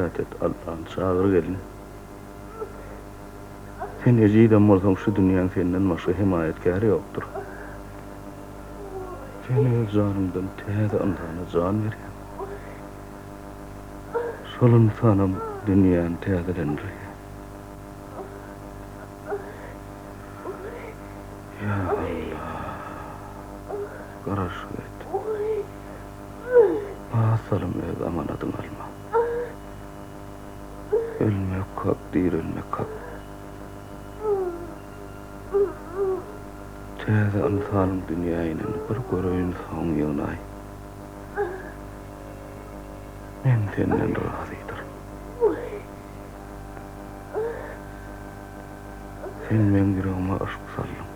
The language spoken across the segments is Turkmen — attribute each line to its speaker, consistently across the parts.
Speaker 1: Gaýrat et, Allany çagyr gelin. Sen ejizem bolsaň şu dünýäň senden başga hemaýatkäri ýokdur. Sen öz janyňdan täze ynsana jan berýäň. Şol ynsanam dünýäni täzelendirýär. Ýa Alla! Garaşyk et. Az salym öz amanadyňy alma. Ölmek hak, direlmek hak. Täze ynsanyň dünýä inenini bir göreýin, soň ýygnaý. Men senden razydyryn. Sen meň ýüregime yşk saldyň.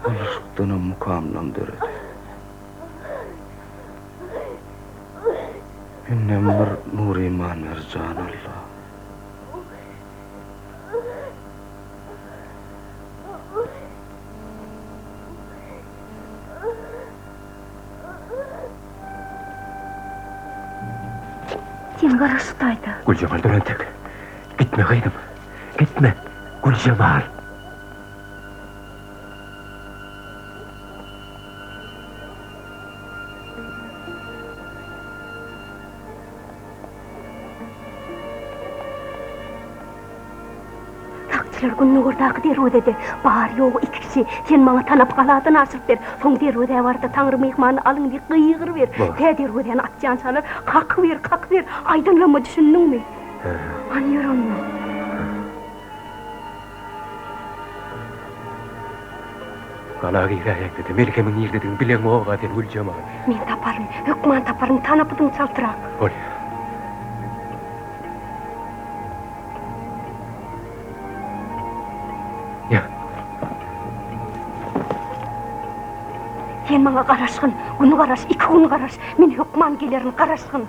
Speaker 1: Ol yşkdanam mukamlam döredi. Indem bir nur-iman ber, jan Alla.
Speaker 2: Sen garaş şu taýda.
Speaker 3: Güljemal dur entek. Gitme gyzym. Gitme. Güljemal.
Speaker 2: Sakçylar gündogardaky derwezede. Bary-ýogy iki kişi. Sen maňa tanapy galadan aşyryp ber. Soň derwezä bar-da, Taňry myhmany alyň diýip gygyryber. Tä derwezäni açýançalar kakyber, kakyber. Aýdanlaryma düşündiňmi? Hany ýör onda.
Speaker 3: Gala giräýeňde-de Melhemiň nirdedigini bileňok-a sen, Güljemal.
Speaker 2: Men taparyn, hökman taparyn, tanapydyň çaltrak.
Speaker 3: Bolýar. Ýa.
Speaker 2: Sen maňa garaşgyn, gün garaş, iki gün garaş, men hökman gelerin, garaşgyn.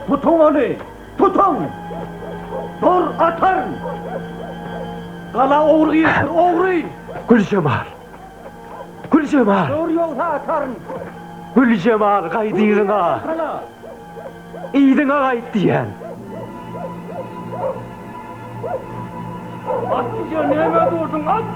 Speaker 4: Tutuň ony! Tutuň! Dur, ataryn! Gala ogry giripdir, ogry!
Speaker 3: Güljemal! Güljemal!
Speaker 4: Dur, ýogsa ataryn!
Speaker 3: Güljemal, gaýt yzyňa! Yzyňa gaýt diýýän!
Speaker 4: At diýýän, nämä durduň, at!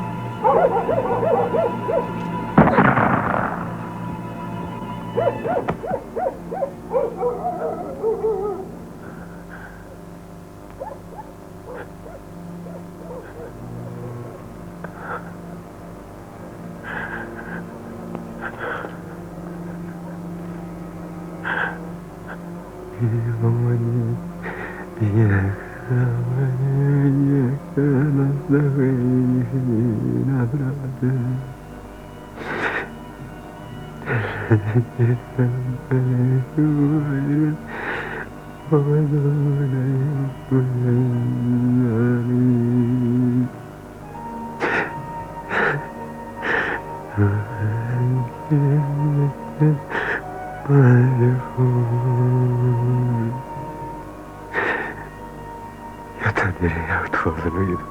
Speaker 3: Ýatan ýeri ýagty bolsun gyzym.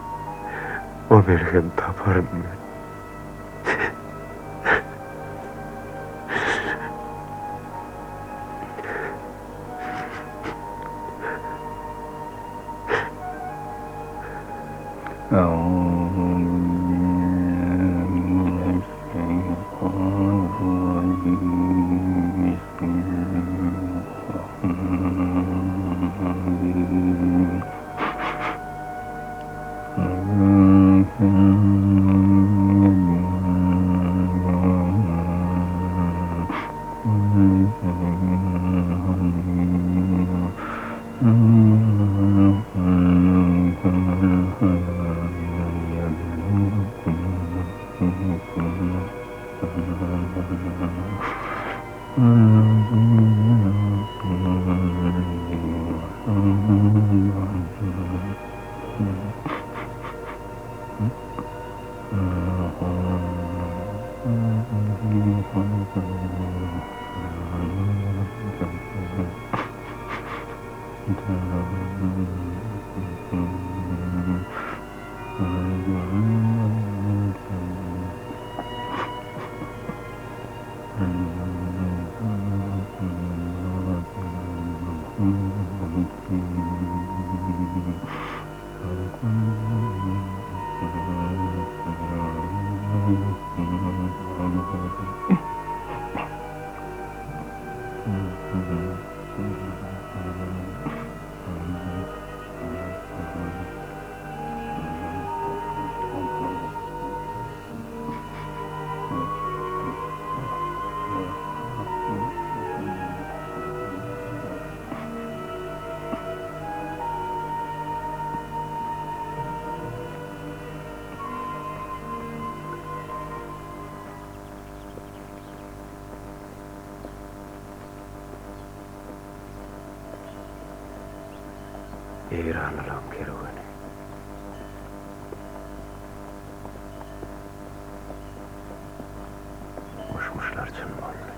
Speaker 3: O melhem taparyn men. Eýranlylaň kerweni. Myş-myşlar çyn boldy.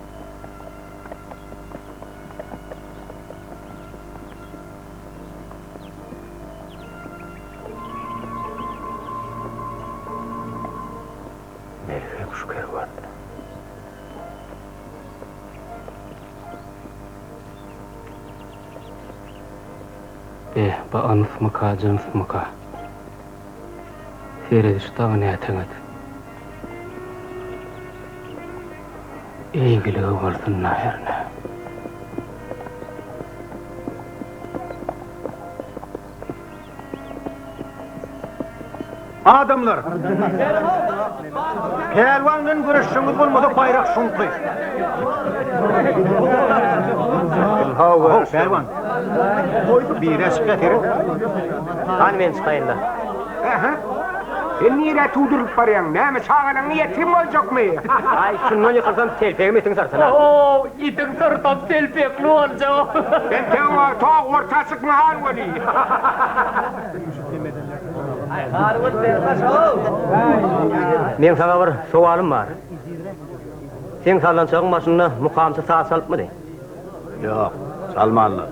Speaker 3: Melhem şu kerwende.
Speaker 5: Beh, bu ynsmyka, jynsmyka? Serediş dagy näteňet. Eýgiligi bolsun-da hernä.
Speaker 4: Adamlar! Pälwan bilen göreşjegiňiz bolmasa baýrak şuňky. How, pälwan. Biri çykýa seret.
Speaker 6: Hany men çykaýyn-da.
Speaker 7: Ähä. Sen nirä tüwdürilip barýaň? Näme, çagalaňňy ýetim boljakmy?
Speaker 6: Aý, şundan ýykylsam telpegim itiň syrtyna.
Speaker 8: Ho-ho, itiň syrtam telpekli boljak.
Speaker 7: Entegem ta orta çykma hal weli.
Speaker 6: Meň saňa bir sowalym bar. Seň sallançagyň başynda mukamçy saz çalypmydy?
Speaker 9: Ýok, çalmandyr.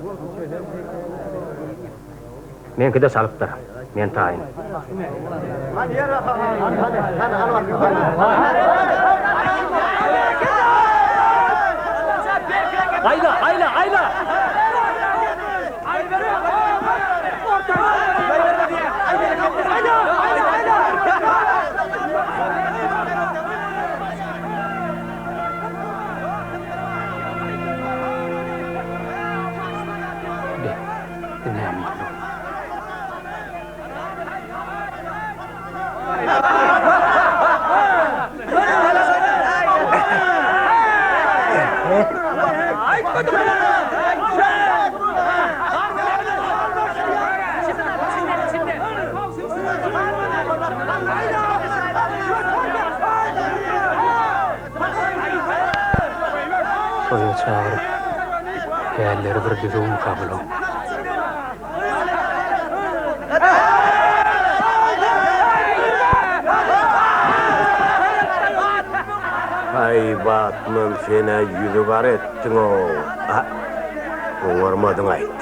Speaker 6: Meňki-de çalypdyr. Men taýyn.
Speaker 8: Aýla, aýla, aýla!
Speaker 5: Be, bu näme boldy? Toýa çagyryp, hälleri bir düzüwmika bulaň?
Speaker 3: Aý, Batman, sen-ä ýüzi gara etdiň-ow. A, oňarmadyň-aýt.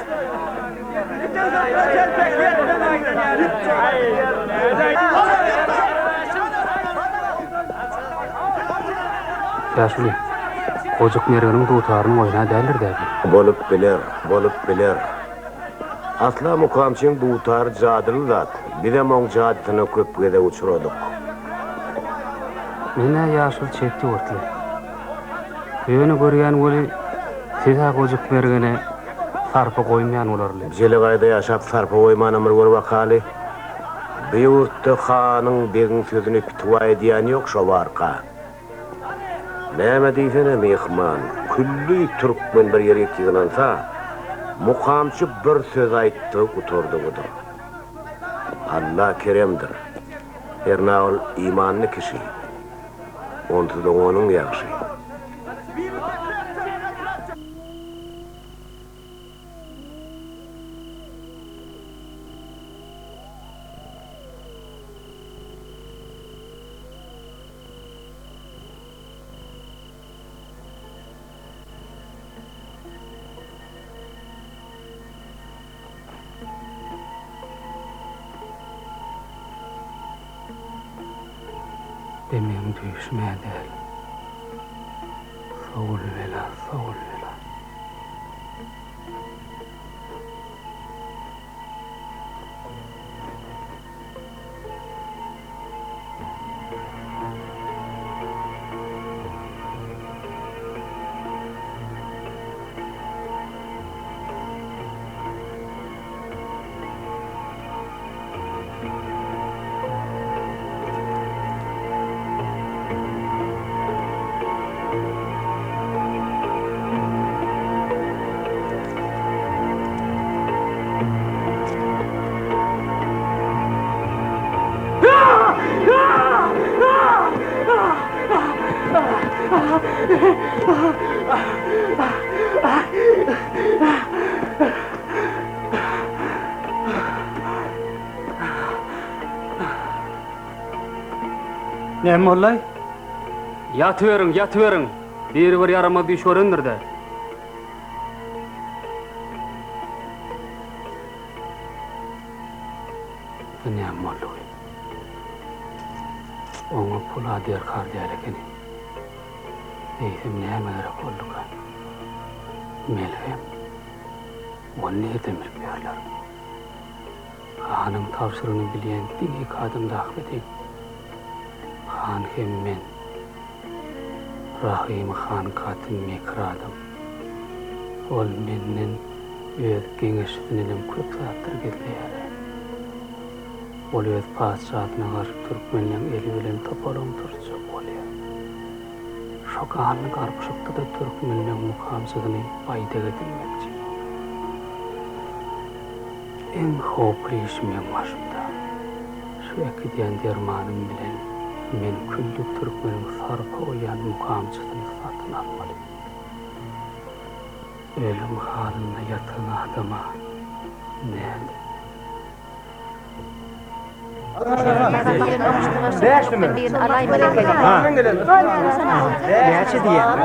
Speaker 5: Ýaşuly, Gojuk Mergeniň dutaryny oýna däldir-dä bi?
Speaker 3: Bolup biler, bolup biler. Asla mukamçyň dutary jadyly zat, bizem oň jadysyna köp gezek uçradyk.
Speaker 5: Men-ä ýaşuly çet ýurtly. Ýöne görýän weli, siz-ä Gojuk Mergene sarpa goýmaýan bolarly.
Speaker 3: Jelegaýda ýaşap sarpa goýmanam bir gör bakaly. Bu ýurtda hanyň, begiň sözüni pitiwa edýän ýok şo barka. Näme diýsene, myhman, külli türkmen bir ýerik ýygnansa, mukamçy bir söz aýtdygy gutardygydyr. Alla keremdir. Hernä ol imanly kişi. Onsuz-da onuň ýagşy.
Speaker 5: Bi meň düýşüm-ä däl. Sowul bela, sowul bela. Näme boldy? Ýatyberiň, ýatyberiň. Biri bir ýaramaz düýş görendir-dä. Bu näme boldugy? Oňa pul-a derkar däl ekeni. Eýsem näme gerek bolduka? Melhem? Ony nirden bilip ýörler? Hanyň tabşyrygyny bilýän diňe iki adamdy ahbetin. Han hem men. Rahym han gaty mekir adam. Ol menden öz geňeşçisindenem köp zatlar gizleýär. Ol öz patyşasyna garşy türkmenleň eli bilen topalaň turuzjak bolýar. Şo ganly garpyşykda-da türkmenleň mukamçysyny baýdak edinmekçi. Iň howply iş meň başymda. Şu äkidýän dermanym bilen men külli türkmeniň sarpa goýýan mukamçysyny satyn almaly. Ölüm halynda ýatan adama nädip?
Speaker 4: Näçe diýýäň?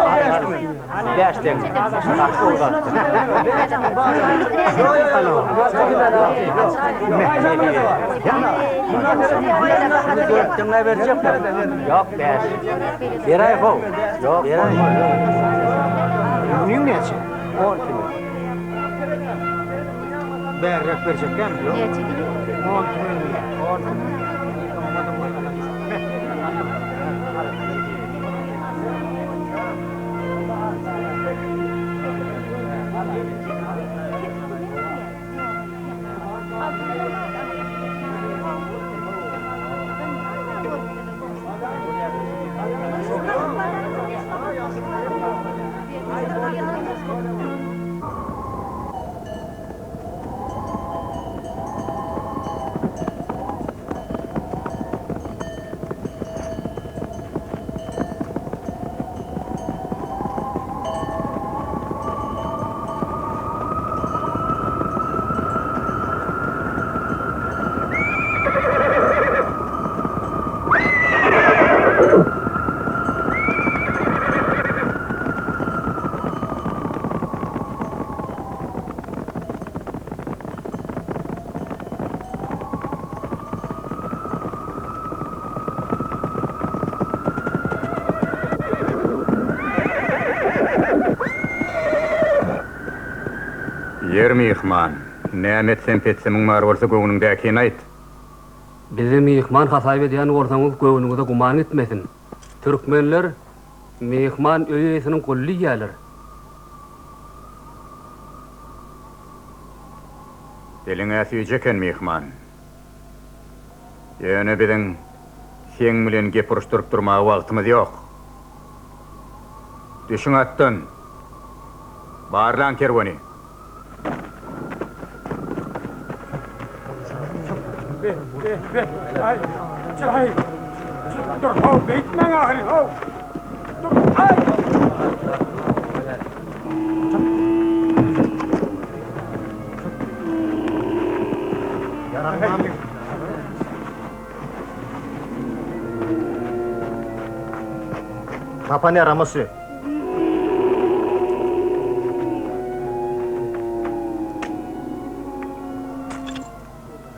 Speaker 4: Bäşden. Dörtden berjekmi? Ýok, bäş. Beräý how. Ýok, beräý. Müň näçe? On tümen. Bärräk berjekkämi? Ýok. Näçe diýýäň? On tümen diýýän. On tümen.
Speaker 10: Ýer myhman, näme etsem-petsemiň bar bolsa göwnüňdäkini aýt.
Speaker 5: Bizi myhman hasap edýän bolsaňyz göwnüňize güman gitmesin. Türkmenler Myhman öý eýesiniň guly diýýäler.
Speaker 10: Diliň-ä süýji eken, myhman. Ýöne biziň seň bilen gep uruşdyryp durmaga wagtymyz ýok. Düşüň atdan. Barlaň kerweni.
Speaker 4: Tapan ýaramasy.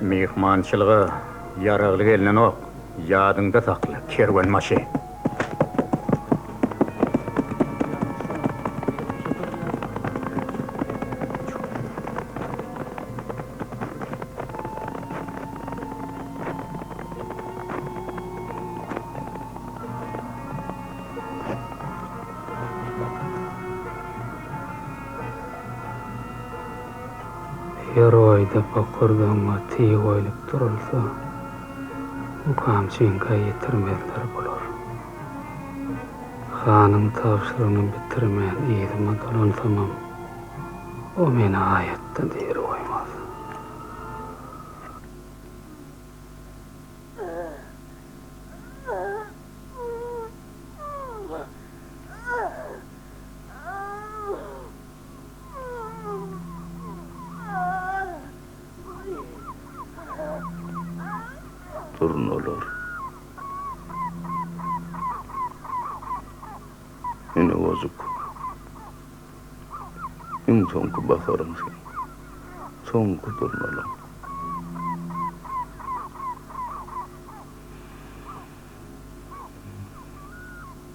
Speaker 10: Myhmançylyga ýaragly gelnenok, ýadyňda sakla. Kerwenbaşy.
Speaker 5: Her oýda bokurdagyňa tyg goýlup durulsa, mukamçyňka ýetirmezler bular. Hanyň tabşyrygyny bitirmän yzyma dolansamam, o meni aýatda diri goýmaz.
Speaker 1: Durnalar. Ine gojuk. Iň soňky baharyň sen. Soňky durnalaň.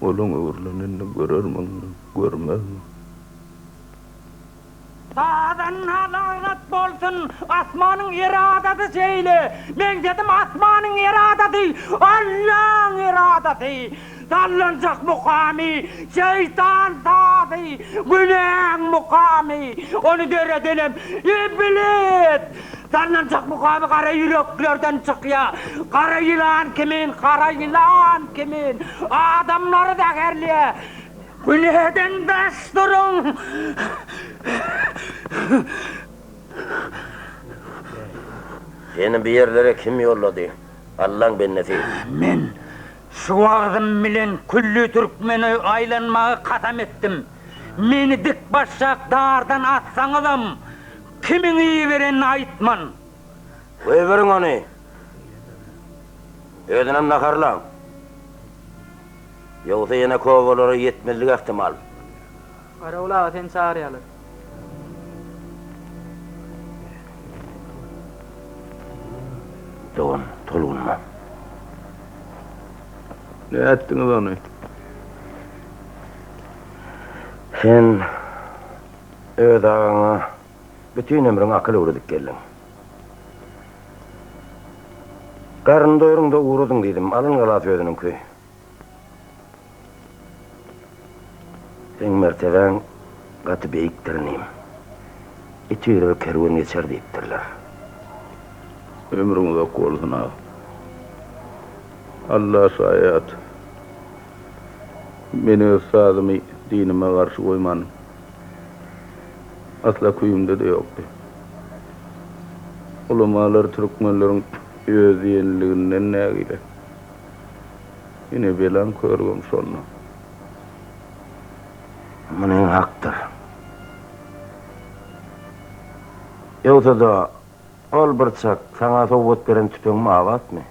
Speaker 1: Olaň öwrülenini görermiň, görmezmiň?
Speaker 8: Sazanda lagnat bolsun, asmanyň eradasy şeýle, meňzedim asmanyň eradasy, Allaň eradasy, sallanjak mukamy, şeýtan sazy, günäň mukamy, ony döredenem Iblis! Sallançak mukamy gara ýüreklerden çykýar. Gara ýylan kimin, gara ýylan kimin adamlary zäherleýär. Günäden daş duruň!
Speaker 3: Seni bu ýerlere kim ýollady, Allaň bendesi?
Speaker 8: Men şu wagzym bilen külli türkmene aýlanmagy kasam etdim. Meni dik başak dardan assaňyzam, Kimiň iberenini aýtman.
Speaker 3: Goýberiň ony. Özünem naharlaň. Ýogsa ýene kowalara ýetmezligi ähtimal.
Speaker 11: Garawul aga seni çagyrýarlar.
Speaker 3: Dogan, tolgunma.
Speaker 1: Nätdiňiz ony?
Speaker 3: Sen Öz agaňa bütin ömrüň akyl öwredip geldiň. Garyn doýruň-da ugradyň diýdim, alyn galasy özüniňki. Seň mertebäň gaty beýikdir inim. It üýrer kerwen geçer diýipdirler.
Speaker 1: Ömrüň uzak bolsun aga. Alla şaýat. Men öz sazymy dinime garşy goýman. Asla küýümde-de ýokdy. Ulamalar türkmenleriň özdiýenliliginden nägile. Ine, belaň körügem şonda.
Speaker 3: Munyň hakdyr. Ýogsa-da, ol bir çak saňa sowgat beren tüpeňim abatmy?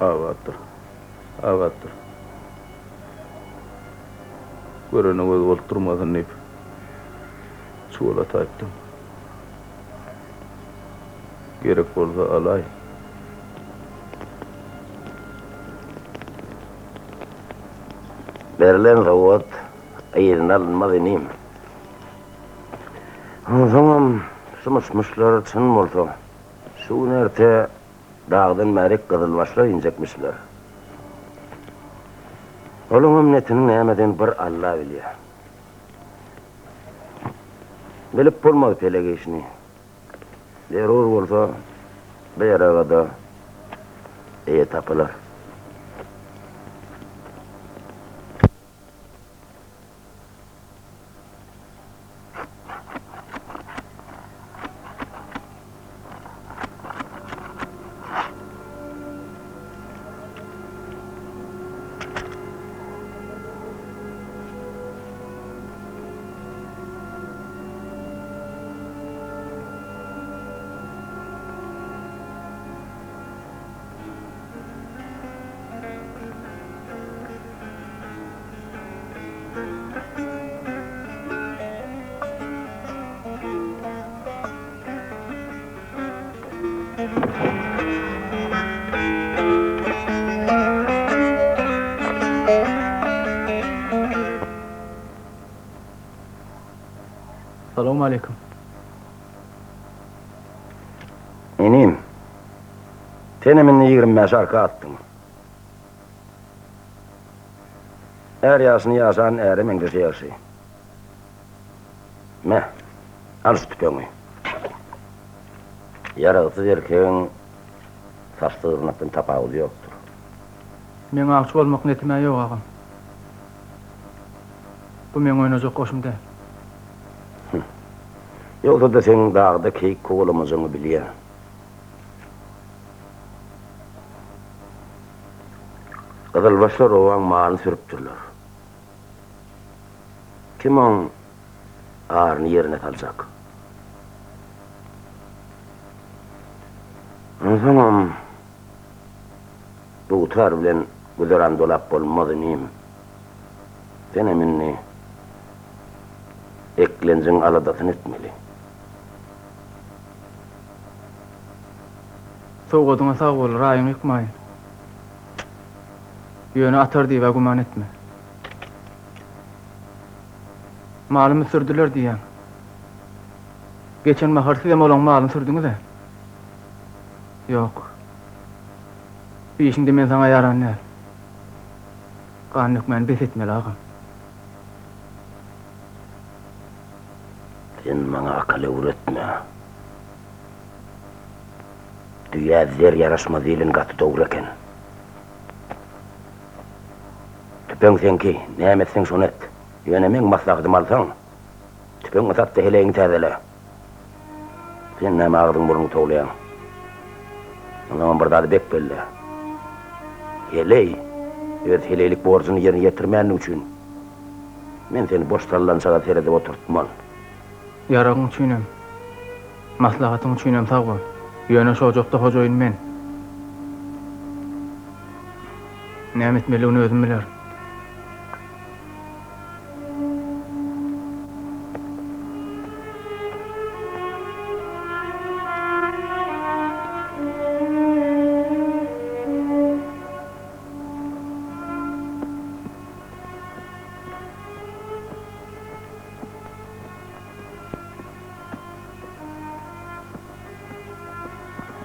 Speaker 1: Abatdyr. Abatdyr. Görene göz bolup durmasyn diýip, çuwal ataýypdym. Gerek bolsa alaý.
Speaker 3: Berlen sowgat yzyna alynmaz inim. Onsoňam şu myş-myşlar çyn bolsa, şu gün-erte dagdan bärik gyzylbaşlar injekmişler. Olaňam netiniň nämedigini bir Alla bilýär. Bilip bolmaz pelek işini. Zerur bolsa, bu ýaraga-da eýe tapylar.
Speaker 5: Salowmaleýkim.
Speaker 3: Inim, senem indi 25 arka atdyň. Är ýaşyny ýaşan äre meňzese ýagşy. Me, al şu tüpeňi. Ýaragsyz erkegiň saçsyz gyrnakdan tapawudy ýokdur.
Speaker 5: Meň awçy bolmak netim-ä ýok, agam. Bu meň oýnajak goşum däl.
Speaker 3: Hüm. Ýogsa-da seň dagda keýik kowalamajagyňy bilýän. Gyzylbaşlar obaň malyny sürüpdirler. Kim oň aryny ýerine saljak? Onsoňam dutar bilen güzeran dolap bolmaz inim. Senem indi eklenjiň aladasyny etmeli.
Speaker 5: Sowgadyňa sag bol, raýyňy ýykmaýyn. Ýöne atar diýib-ä güman etme. Malymy sürdüler diýýäň. Geçen bahar sizem olaň malyny sürdüňiz-ä? Ýok. Bu işiňde men saňa ýaran däl. Gan dökmäni bes etmeli, agam.
Speaker 3: Sen maňa akyl öwretme. Düýä zer ýaraşmaz diýlen gaty dogry eken. Tüpeň seňki, näme etseň şony et. Ýöne meň maslahatymy alsaň, tüpeňi sat-da heleýiňi täzele. Sen näme agzyň-burnuňy towlaýaň? Onsoňam bir zady bek belle. Heleý öz heleýlik borjuny ýerine ýetirmänligi üçin, men seni boş sallançaga seredip oturtman.
Speaker 5: Ýaragyň üçinem, maslahatyň üçinem sag bol. Ýöne şojakda hojaýyn men. Näme etmelidigini özüm bilerin.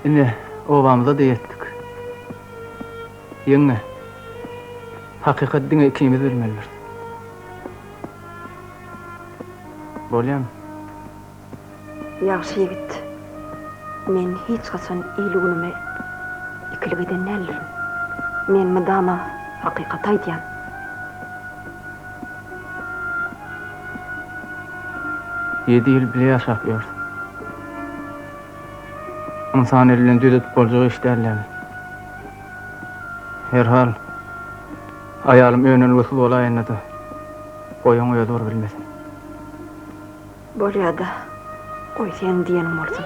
Speaker 5: Ine, obamyza-da ýetdik. Ýeňňe, hakykaty diňe ikimiz bilmelidiris. Bolýamy?
Speaker 2: Ýagşy ýigit, men hiç haçan il-günüme ikilik eden däldirin. Men mydama hakykaty aýdýan.
Speaker 5: Ýedi ýyl bile ýaşap ýörüs. Ynsan eli bilen düzedip boljak iş däl ýaly. Herhal, aýalym önelgesiz bolaýanda-da, goý oň özi bir bilmesin.
Speaker 2: Bolýa-da, goý seniň diýeniň bolsun.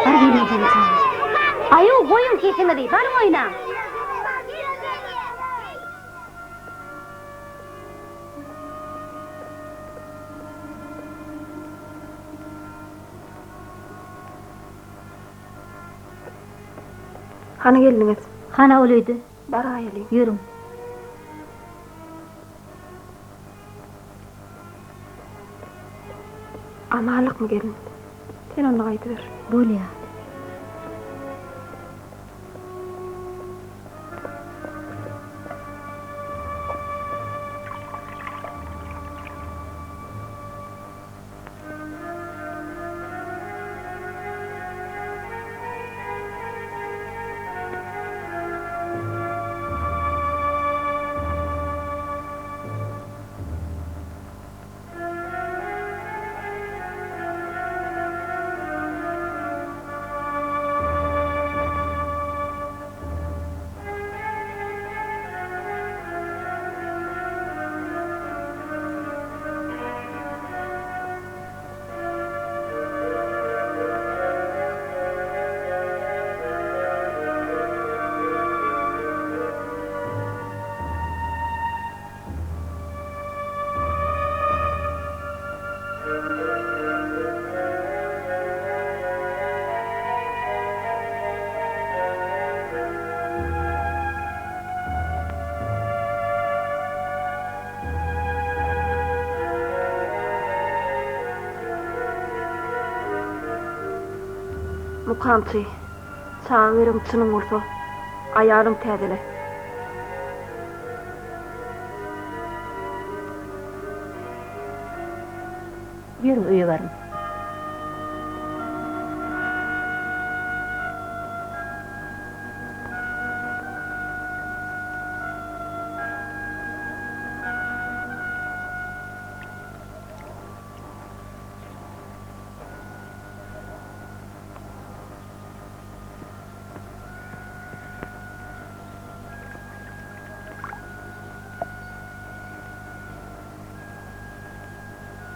Speaker 2: Bar gelnejem jan.
Speaker 12: Aýow, goýuň sesiňizi, baryň oýnaň.
Speaker 2: Hany gelniňiz?
Speaker 12: Hana ol öýde.
Speaker 2: Baraýalyň.
Speaker 12: Ýörüň.
Speaker 2: Amanlykmy gelin? Sen onda gaýdyber.
Speaker 12: Bolýa.
Speaker 2: Mukamçy, çaga geregiň çynyň bolsa, aýalyň täzele.
Speaker 12: Ýörüň öýe baryň.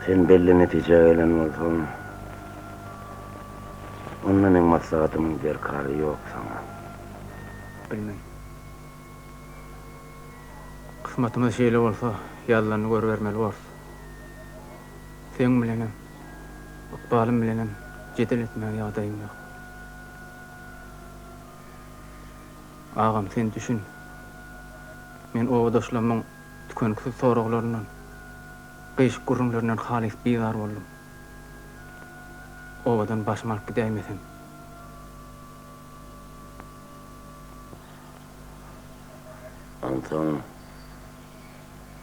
Speaker 3: Sen belli netijä gelen bolsaň, onda meň maslahatymyň derkary ýok saňa.
Speaker 5: Bilmen. Kysmatymyz şeýle bolsa, ýazylanyny görübermeli borus. Seň bilenem, ykbalym bilenem jedel etmäge ýagdaýym ýok. Agam, sen düşün. Men obadaşlarymyň tükeniksiz soraglaryndan, gyşyk gürrüňlerinden halys bizar boldum. Obadan başymy alyp gidäýmesem.
Speaker 3: Onsoň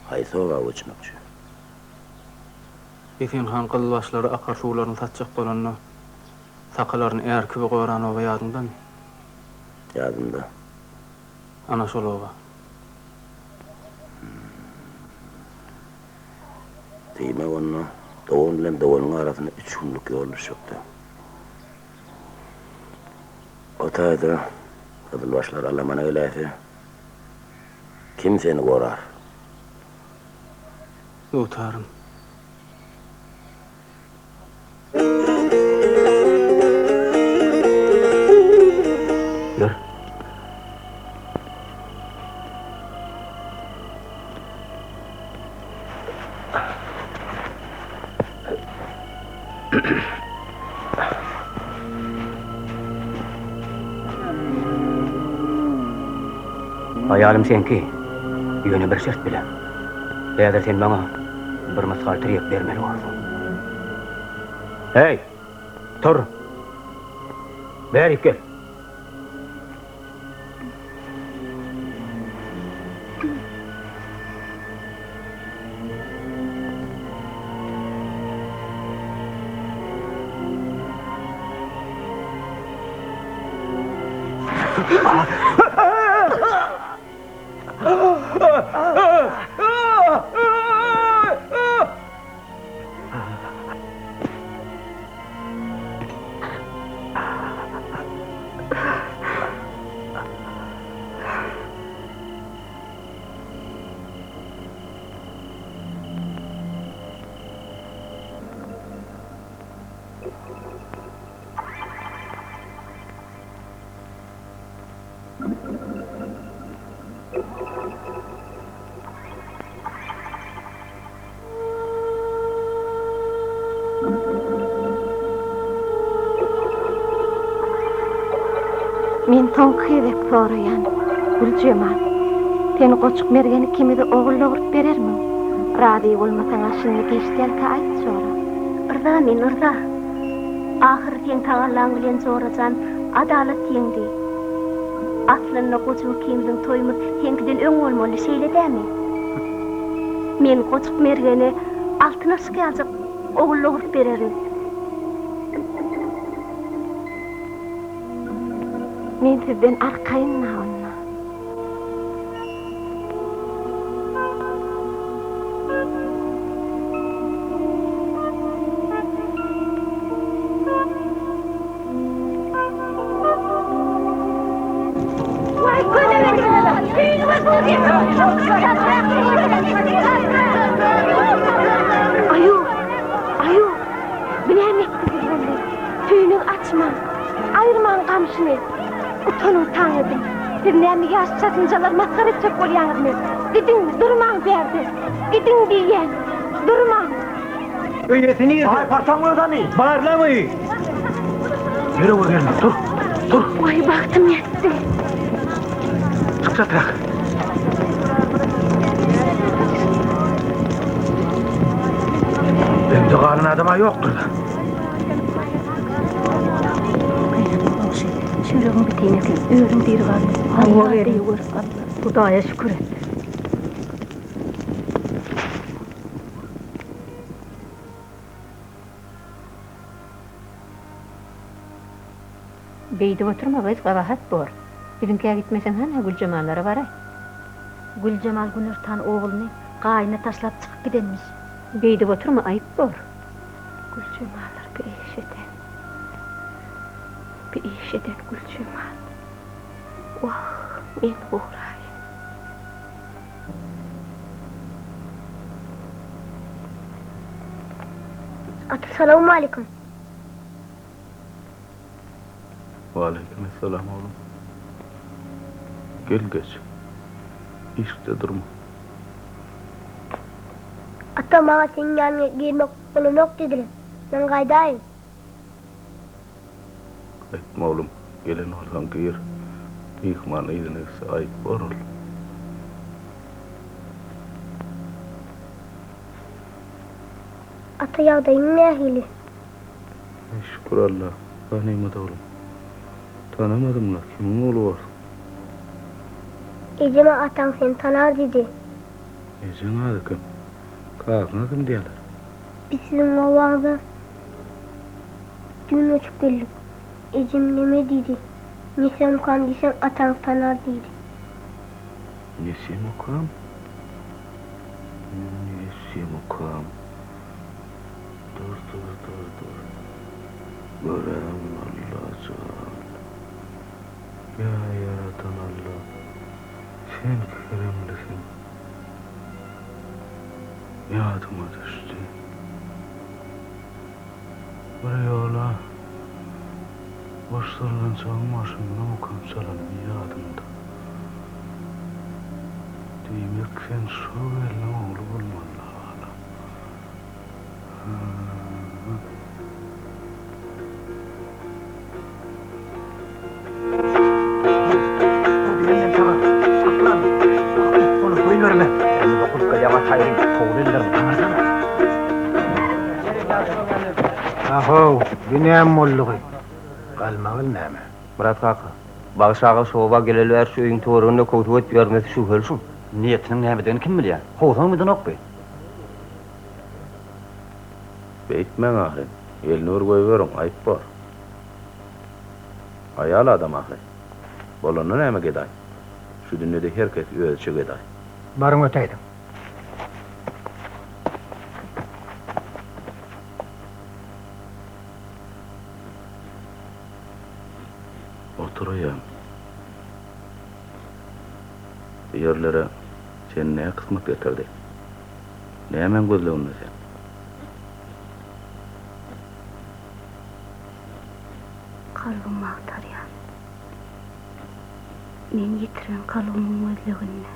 Speaker 3: haýsy oba göçmekçi?
Speaker 5: Esen han gyzylbaşlary akar suwlaryny satjak bolanda, sakalaryny är kibi goran oba ýadyňdamy?
Speaker 3: Ýadymda.
Speaker 5: Ana şol oba.
Speaker 3: Diýmek onda dogan bilen doganyň arasynda üç günlük ýol düşjekdi. O taýda gyzylbaşlar alamana geläýse, kim seni gorar?
Speaker 5: Dugtarym. Ýör. Aýalym seňki, ýöne bir şert bilen. Häzir sen maňa bir mysgal tirýek bermeli borsuň. Heý, tur! Bärik gel!
Speaker 2: Men soňky gezek soraýan, Güljemal, sen Goçuk Mergen ikimize ogul dogrup berermiň? Razy bolmasaň-a şindi giç dälkä aýt jora.
Speaker 12: Yrza men, yrza. Ahyry seň tagallaň bilen jora jan, adalat ýeňdi. Aslynda Goçuk ikimiziň toýumyz seňkiden öň bolmaly, şeýle dämi? Men Goçuk Mergene altyn aşyk ýaljak ogul dogrup bererin.
Speaker 2: Men sizden arkaýyn-a onda. Aýu! Aýu! Bu näme etdigiz boldy? Tüýnügi açmaň! Aýyrmaň gamşyny! Utanyň taň ediň! Siz näme ýaş çatynjalary masgara etjek bolýaňyzmy? Gidiň, durmaň bärde! Gidiň diýýän! Durmaň!
Speaker 4: Öýesi nirde? Aý, partaň öz hany? Barlaň öýi. Ýürege gelme, tur, tur.
Speaker 2: Waý, bagtym ýetdi.
Speaker 4: Çyk çatrak. Öýde galan adam-a ýokdur-da.
Speaker 2: Çöregiň bitin eken, özüň diri galdyň.
Speaker 13: Hawa gelin, Hudaýa şükür et.
Speaker 14: Beýdip oturma gyz, gabahat bor. Biziňkä gitmeseň hany Güljemallara baraý.
Speaker 13: Güljemal günortan ogluny gaýyna taşlap çykyp gidenmiş.
Speaker 14: Beýdip oturma, aýyp bor.
Speaker 2: Güljemallar bir iş eden. Bir iş eden Güljemal. Wah, men guraýyn.
Speaker 12: Ata salowmalikim.
Speaker 1: Waleýkim essalam oglum. Gel geç. Işikde durma.
Speaker 12: Ata maňa seň ýanyňa girmek bolanok diýdiler. Men gaýdaýyn.
Speaker 1: Gaýtma oglum. Gelen bolsaň gir. Myhman yzyna gitse aýyp bor ol.
Speaker 12: Ata ýagdaýyň nähili?
Speaker 1: Aý şükür Alla, ganymat oglum. Tanamadym-la, kimiň ogly borsuň?
Speaker 12: Ejem ataň seni tanar diýdi.
Speaker 1: Ejeň ady kim? Kakaňa kim diýerler?
Speaker 12: Biz siziň obaňyza düýn göçüp geldik. Ejem neme diýdi? Nesemukam diýseň ataň tanar diýdi.
Speaker 1: Nesemukam? Nesemukam? Dur, dur, dur, dur. Göräýin, Allajan. Ýa Ýaradan Alla, sen keremlisiň. Ýadyma düşdi. Bir ýola boş sallançagyň başynda mukam çalanym ýadymda. Diýmek, sen şo gelniň ogly bolmaly-la, balam.
Speaker 7: Ahow, bu näme boldugy? Galmagal näme?
Speaker 6: Myrat kaka, Bagşy aga şu oba geleli bäri şu öýüň töwereginde köwsük edip ýörmesi şübheli şuň. Niýetiniň nämedigini kim bilýär? Kowsaňam gidenok bi.
Speaker 1: Beýtmäň ahyryn. Elini bir goýberiň, aýyp bor. Aýal adam ahyryn. Bolanda näme gedaý? Şu dünýede her kes özüçe gedaý.
Speaker 7: Baryň ötäýdiň.
Speaker 1: Oturaýan. Bu ýerlere seni nä kysmat getirdi? Nämäň gözleginde sen?
Speaker 2: Kalbym agtarýan. Men ýitiren kalbymyň gözleginde.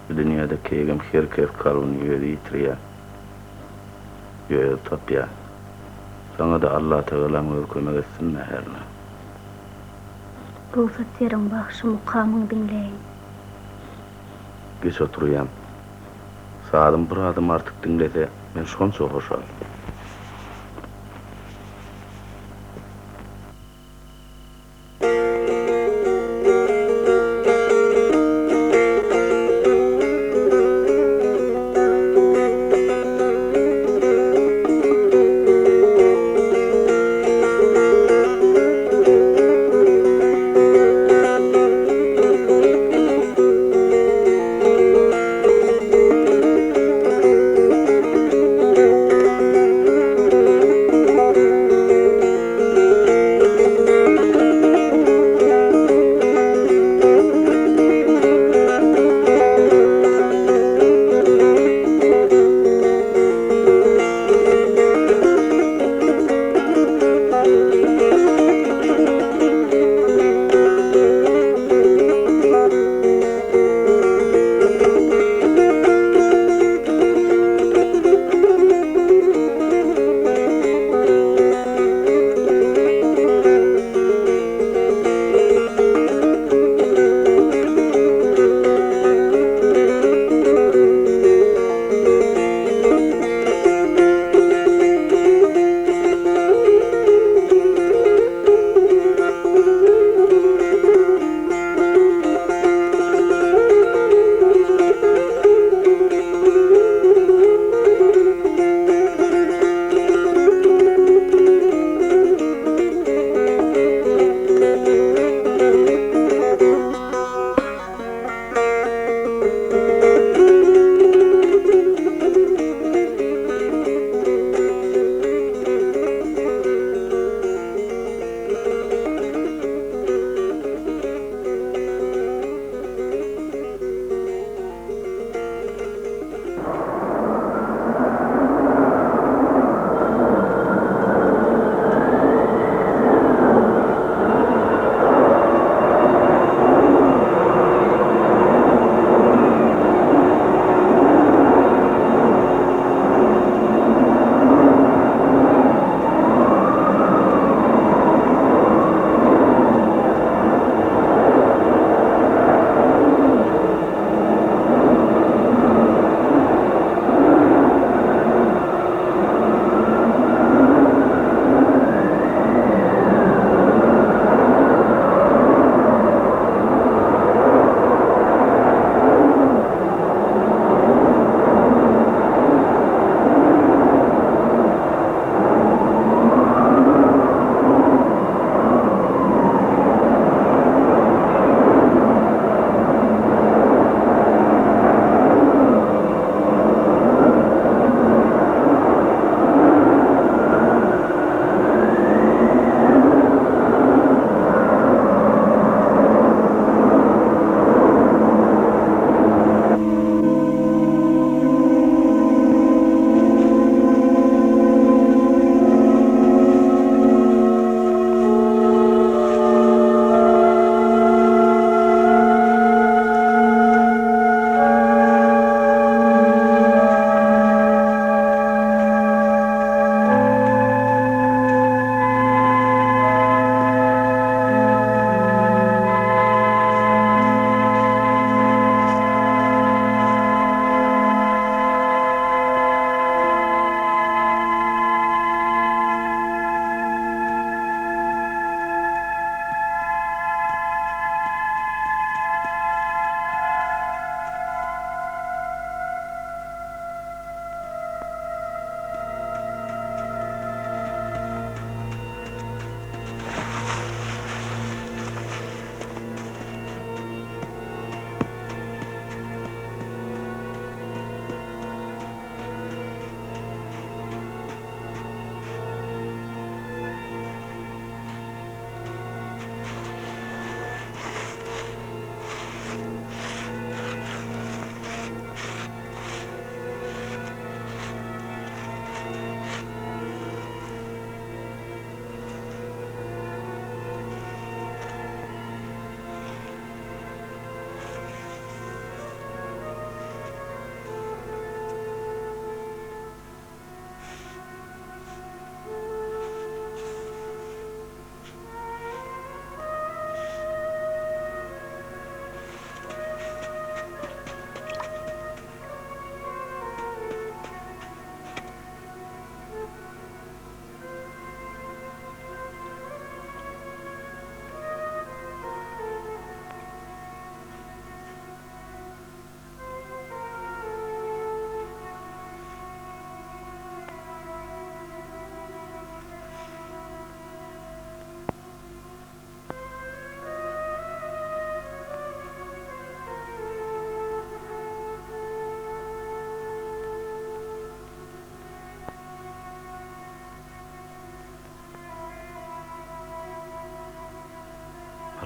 Speaker 1: Bu dünýäde keýgim her kes kalbyny özi ýitirýär. Özi tapýar. Saňa-da Allatagalaň özi kömek etsin-dä hernä.
Speaker 2: Rugsat beriň bagşy mukamyň diňläýin.
Speaker 1: Geç oturýan. Sazym bir adam artyk diňlese men şonça hoşal.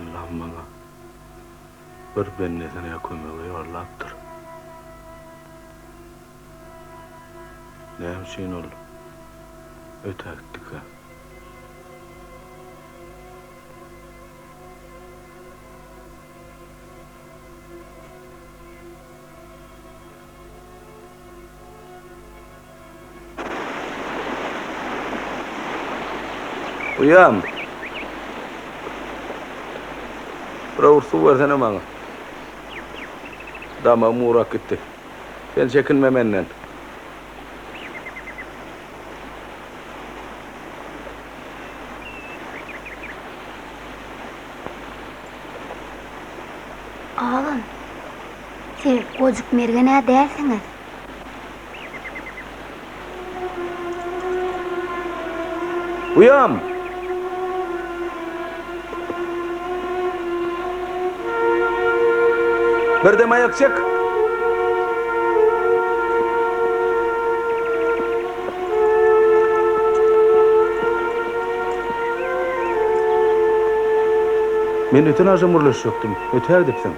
Speaker 1: Allam maňa bir bendesine kömege ýollapdyr. Näme üçin ol ötägitdikä? Uýam! Bir owurt suw bersene maňa. Damagym gurap gitdi. Sen çekinme menden.
Speaker 12: Agam, siz Gojuk Mergen-ä dälsiňiz?
Speaker 1: Uýam! Birdem aýak çek! Men öten agşam gürleşjekdim. Ötägidipsiň.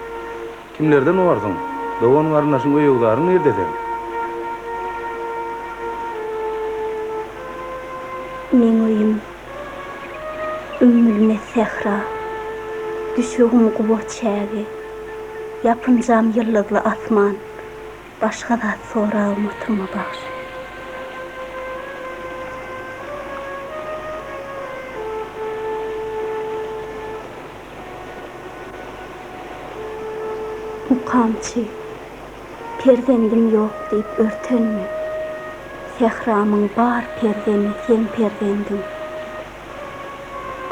Speaker 1: Kimlerden barsyň? Dogan-garyndaşyň, öý-öwzaryň nirde seň?
Speaker 12: Öýüm ümmülmez sähra, Düşegim guba çäge, Ýapynjam ýyldyzly asman, Başga zat sorabam oturma bagşy. Mukamçy, Perzendim ýok diýip örtenme. Sähramyň bar perzendi seň perzendiň.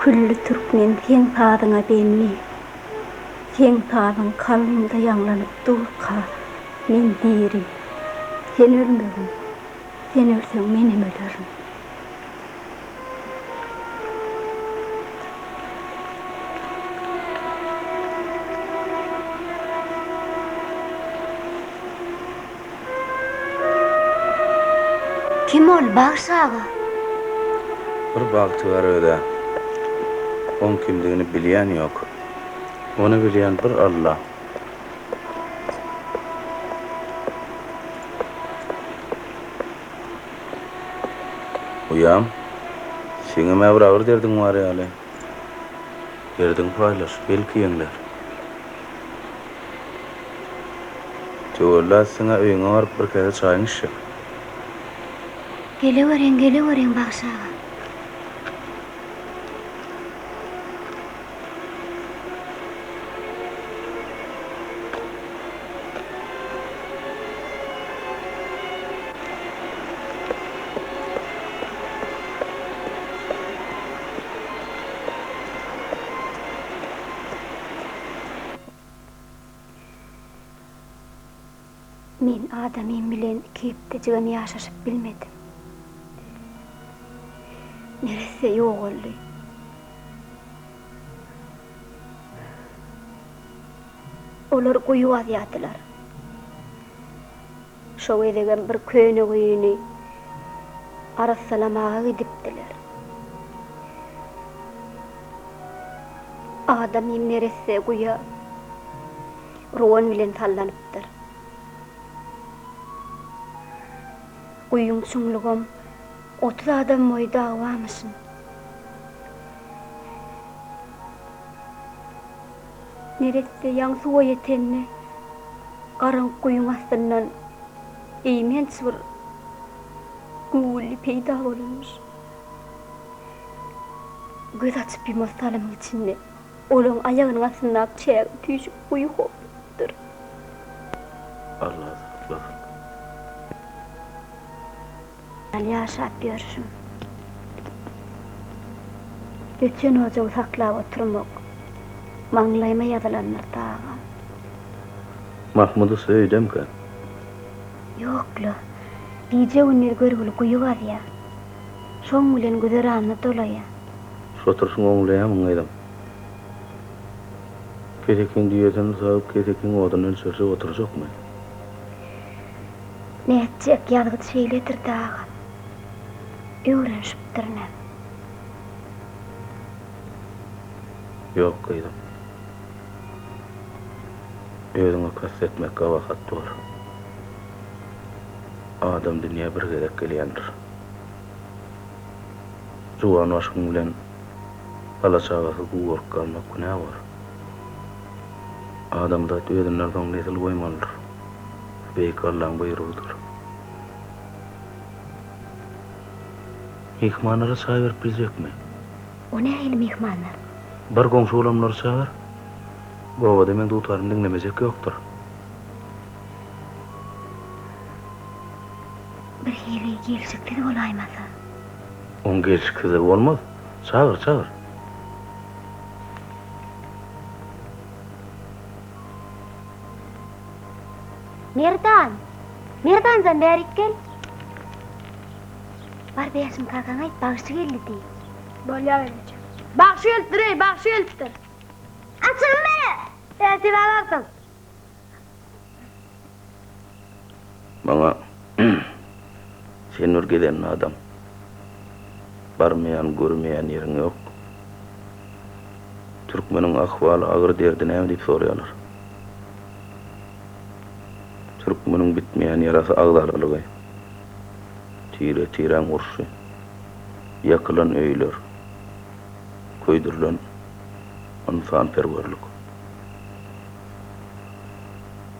Speaker 12: Külli türkmen seň sazyňa bendi. Seň sazyň kalbymda ýaňlanyp durka, men diri. Sen ölmegin. Sen ölseň menem ölerin.
Speaker 13: Kim ol, bagşy aga?
Speaker 1: Bir bagtyýar öz-ä. Oň kimdigini bilýän ýok. Ony bilýän bir Alla. Uýam, seňem-ä bir agyr derdiň bar ýaly. Derdiňi paýlaş, belki ýeňlär. Töwella etseň-ä öýüňe baryp bir käse çaýyňy içjek.
Speaker 13: Geleweriň, geleweriň, bagşy aga.
Speaker 12: Men adamym bilen iki hepdejigem ýaşaşyp bilmedim. Neresse ýogaldy. Olar guýy gazýardylar. Şo gezegem bir köne guýyny arassalamaga gidipdiler. Adamym neresse guýa rowan bilen sallanypdyr. Guýyň çuňlugam 30 adam boýy dagy barmyşyn. Neresse ýaňy suwa ýetende, garaňky guýyň astyndan eýmenç bir güwwüldi peýda bolanmyş. Göz açyp-ýumas salymyň içinde olaň aýagynyň astyndaky çäge tüýşüp guýy hoplupdyr.
Speaker 1: Allah saklasyn.
Speaker 12: Ýaly ýaşap ýörşüm. Öçen ojagy saklap oturmak maňlaýyma ýazylandyr dagam.
Speaker 1: Mahmut ussa öýdemkä?
Speaker 12: Ýok-la. Gije-gündiz görgüli guýy gazýar. Şoň bilen güzeranyny dolaýar.
Speaker 1: Şu oturyşyňy oňlaýarmyň, gyzym? Kesekiň düýesini sagyp, kesekiň oduny ölçerjek oturjakmy?
Speaker 12: Nätjek, ýazgyt şeýledir-dä, agam. Öwrenişipdirinem.
Speaker 1: Ýok, gyzym. Özüňe kast etmek gabahat bor. Adam dünýä bir gezek gelýändir. Juwan başyň bilen bala-çagasyz gugaryp galmak günä bor. Adamzat özünden soň nesil goýmalydyr. Beýik Allaň buýrugydyr. Myhmanlara çaý berip biljekmi?
Speaker 12: O nähili myhmanlar?
Speaker 1: Bar goňşy-golamlary çagyr. Bu obada meň dutarymy diňlemejek ýokdur.
Speaker 12: Birhili gelşiksiz bolaýmasa.
Speaker 1: Oň gelşiksizligi bolmaz. Çagyr, çagyr.
Speaker 12: Merdan! Merdan jan bärik gel. Bar Bäşim kakaňa aýt, bagşy geldi diý.
Speaker 15: Bolýar gelneje. Bagşy gelipdir-eý, bagşy gelipdir.
Speaker 12: Açyň beri!
Speaker 15: Ertir alarsyň.
Speaker 1: Maňa sen bir gezen adam. Barmaýan, görmeýän ýeriň ýok. Türkmeniň ahwaly agyr derdi näme diýip soraýarlar. Türkmeniň bitmeýän ýarasy agzalalygy. Tire-tiräň urşy. Ýakylan öýler, köýdürilen ynsanperwerlik.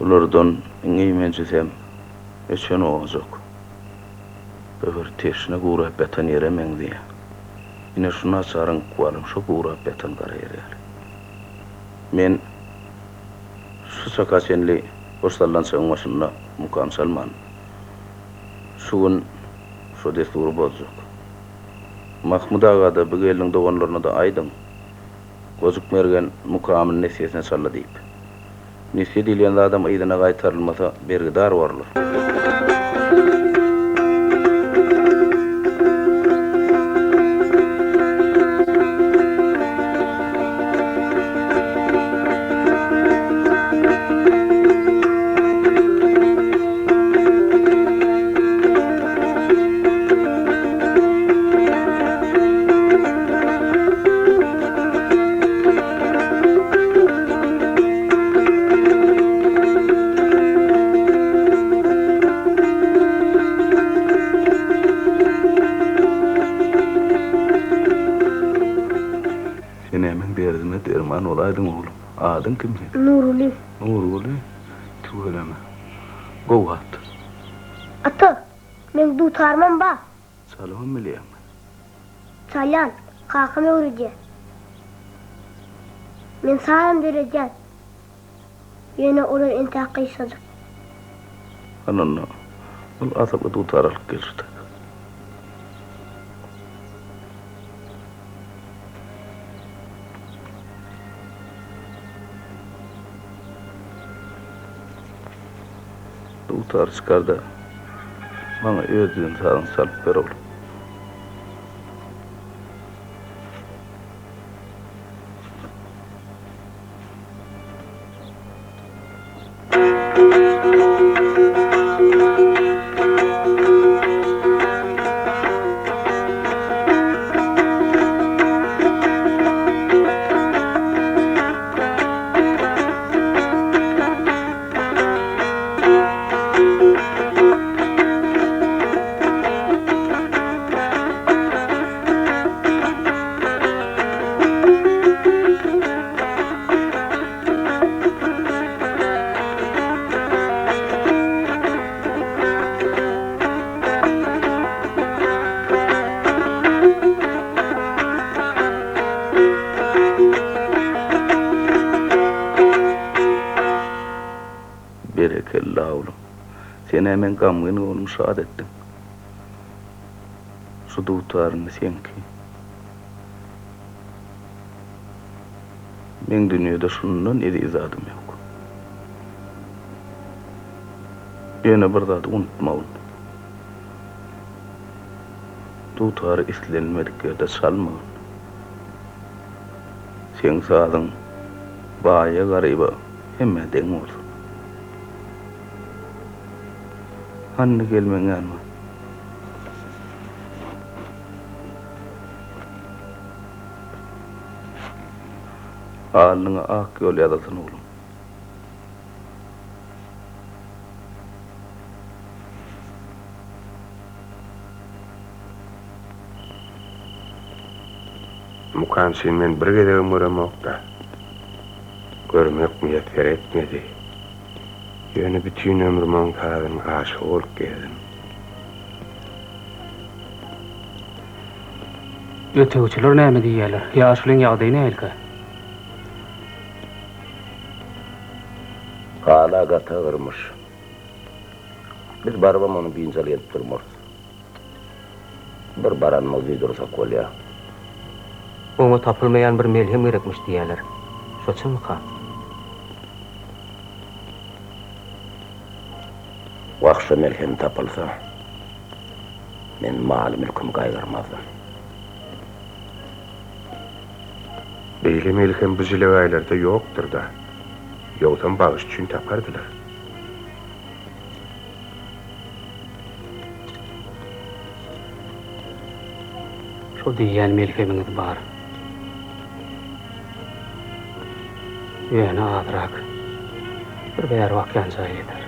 Speaker 1: Bulardan iň eýmenjisem öçen ojak. Bu bir teşne gurap ýatan ýere meňzeýär. Ine şu naçaryň ykbalam şo gurap ýatan gara ýer ýaly. Men şu çaka çenli boş sallançagyň başynda mukam çalman, şu gün şo dessury bozjak. Mahmyt aga-da, bu gelniň doganlaryna-da aýdyň, Gojuk Mergen mukamyny nesýesine çaldy diýip. Nesýe diýilýän zadam yzyna gaýtarylmasa bergidar borlar. Sen meň derdime derman bolaýdyň oglum. Adyň kim seň?
Speaker 15: Nurguly.
Speaker 1: Nurguly? Tüweleme. Gowy at.
Speaker 15: Ata, meň dutarymam bar.
Speaker 1: Çalybam bilýäňmi?
Speaker 15: Çalýan, kakam öwredýär. Men sazam döredýän. Ýöne olar entäk gysgajyk.
Speaker 1: Hany onda, ol asylly dutar alyp gel şu taýda. Dutary çykar-da, maňa öz düzen sazyňy çalyp ber, oglum. Berekella oglum. Sen-ä meň gamgyn göwnümi şat etdiň. Şu dutar indi seňki. Meň dünýede şundan eziz zadym ýok. Ýöne bir zady unutmagyn. Dutary islenmedik ýerde çalmagyn. Seň sazyň baýa-garyba hemmä deň bolsun. Hany gel meň ýanyma. Alnyňa ak ýol ýazylsyn oglum.
Speaker 7: Mukamçyny men bir gezegem göremok-da. Görmek miýesser etmedi. Ýöne bütin ömrüm oň sazynyň aşygy bolup gezdim.
Speaker 5: Ötegçiler näme diýýärler? Ýaşulyň ýagdaýy nähilikä?
Speaker 3: Hala gaty agyrmyş. Biz barybam ony biynjalyk edip durmarys. Bir baranymyzy duýdursak bolýar.
Speaker 6: Oňa tapylmaýan bir melhem gerekmiş diýýärler. Şo çynmyka?
Speaker 3: Wah, şo melhem tapylsa, men maly-mülkümi gaýgyrmazdym.
Speaker 7: Beýle melhem bu jelegaýlarda ýokdur-da. Ýogsam bagyş üçin tapardylar.
Speaker 5: Şo diýýän melhemiňiz bar. Ýöne azrak. Bir bäri bakýança ýeter.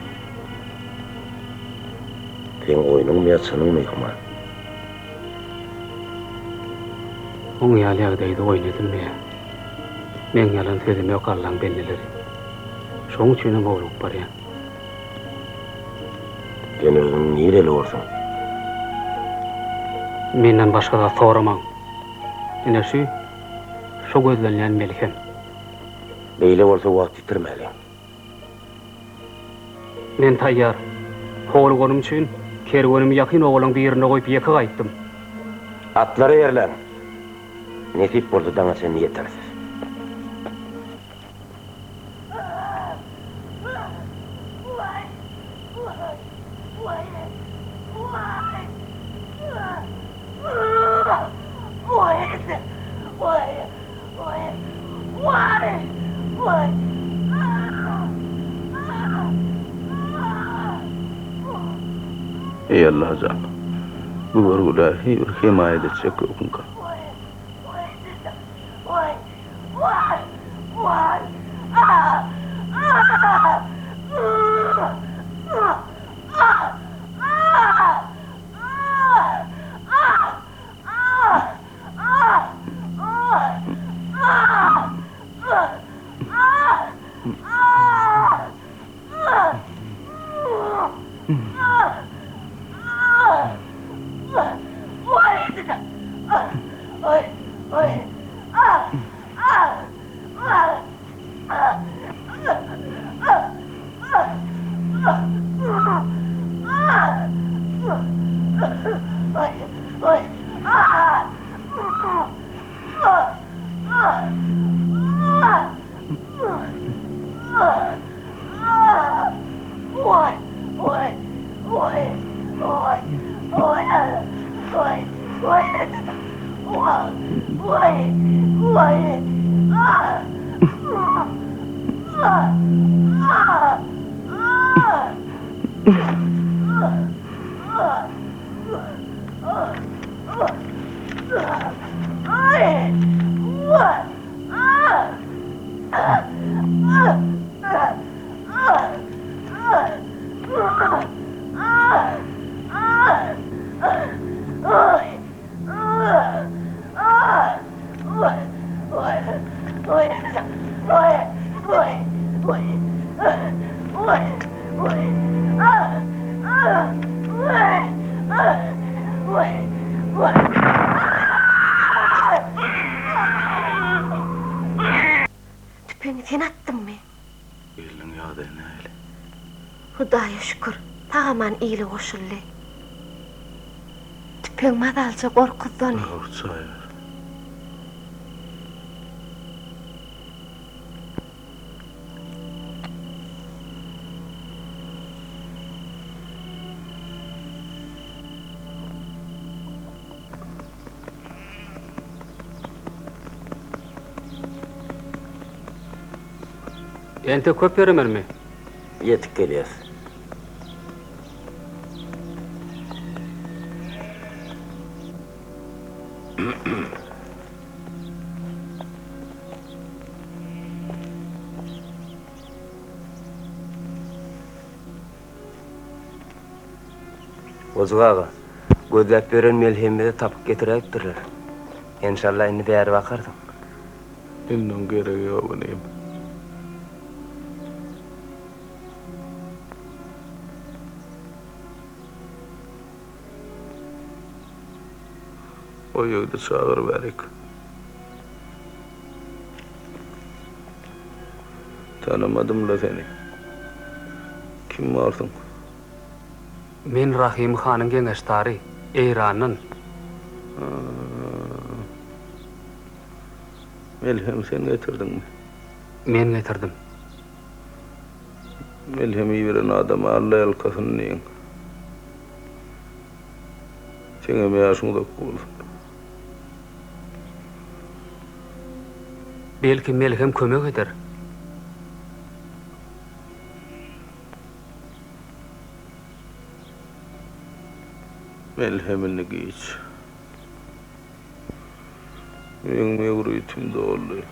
Speaker 3: Seň oýnuňmy ýa çynyňmy, Human?
Speaker 5: Muň ýaly ýagdaýda oýun edilmeýär. Meň ýalan sözüm ýok Allaň bendeleri. Şoň üçinem howlugyp barýan.
Speaker 3: Sen özüň nireli borsuň?
Speaker 5: Menden başga zat soramaň. Ine şu, şo gözlenýän melhem.
Speaker 3: Beýle bolsa wagt ýitirmäliň.
Speaker 5: Men taýýar. Howluganym üçin kerwenimi ýakyn obalaň birinde goýup ýeke gaýtdym.
Speaker 3: Atlary ýerläň. Nesip bolsa daňa çenli ýeteris.
Speaker 1: Eý Allajan, bu görgülä hiý bir hemaýat etjek ýokuňka.
Speaker 2: Tüpeňi sen atdyňmy?
Speaker 1: Gelniň ýagdaýy nähili?
Speaker 2: Hudaýa şükür, sag-aman ile goşuldy. Tüpeň mazalyja gorkuzdy ony.
Speaker 1: Bir owurt çaý ber.
Speaker 5: Entek köp ýöremelimi?
Speaker 3: Ýetip gelýäs. Gojuk aga, gözläp ýören melhemimizi tapyp getiräýipdirler. Enşalla indi bäri bakarsyň.
Speaker 1: Indi oň geregi ýok inim. O ýigidi çagyr bärik. Tanamadym-la seni. Kim barsyň?
Speaker 5: Men Rahym hanyň geňeşdary, Eýrandan.
Speaker 1: Melhemi sen getirdiňmi?
Speaker 5: Men getirdim.
Speaker 1: Melhem iberen adama Alla ýalkasyn diýiň. Seňem ýaşyň uzak bolsun.
Speaker 5: Belki melhem kömek eder.
Speaker 1: Melhem indi giç. Meň möwritim doldy.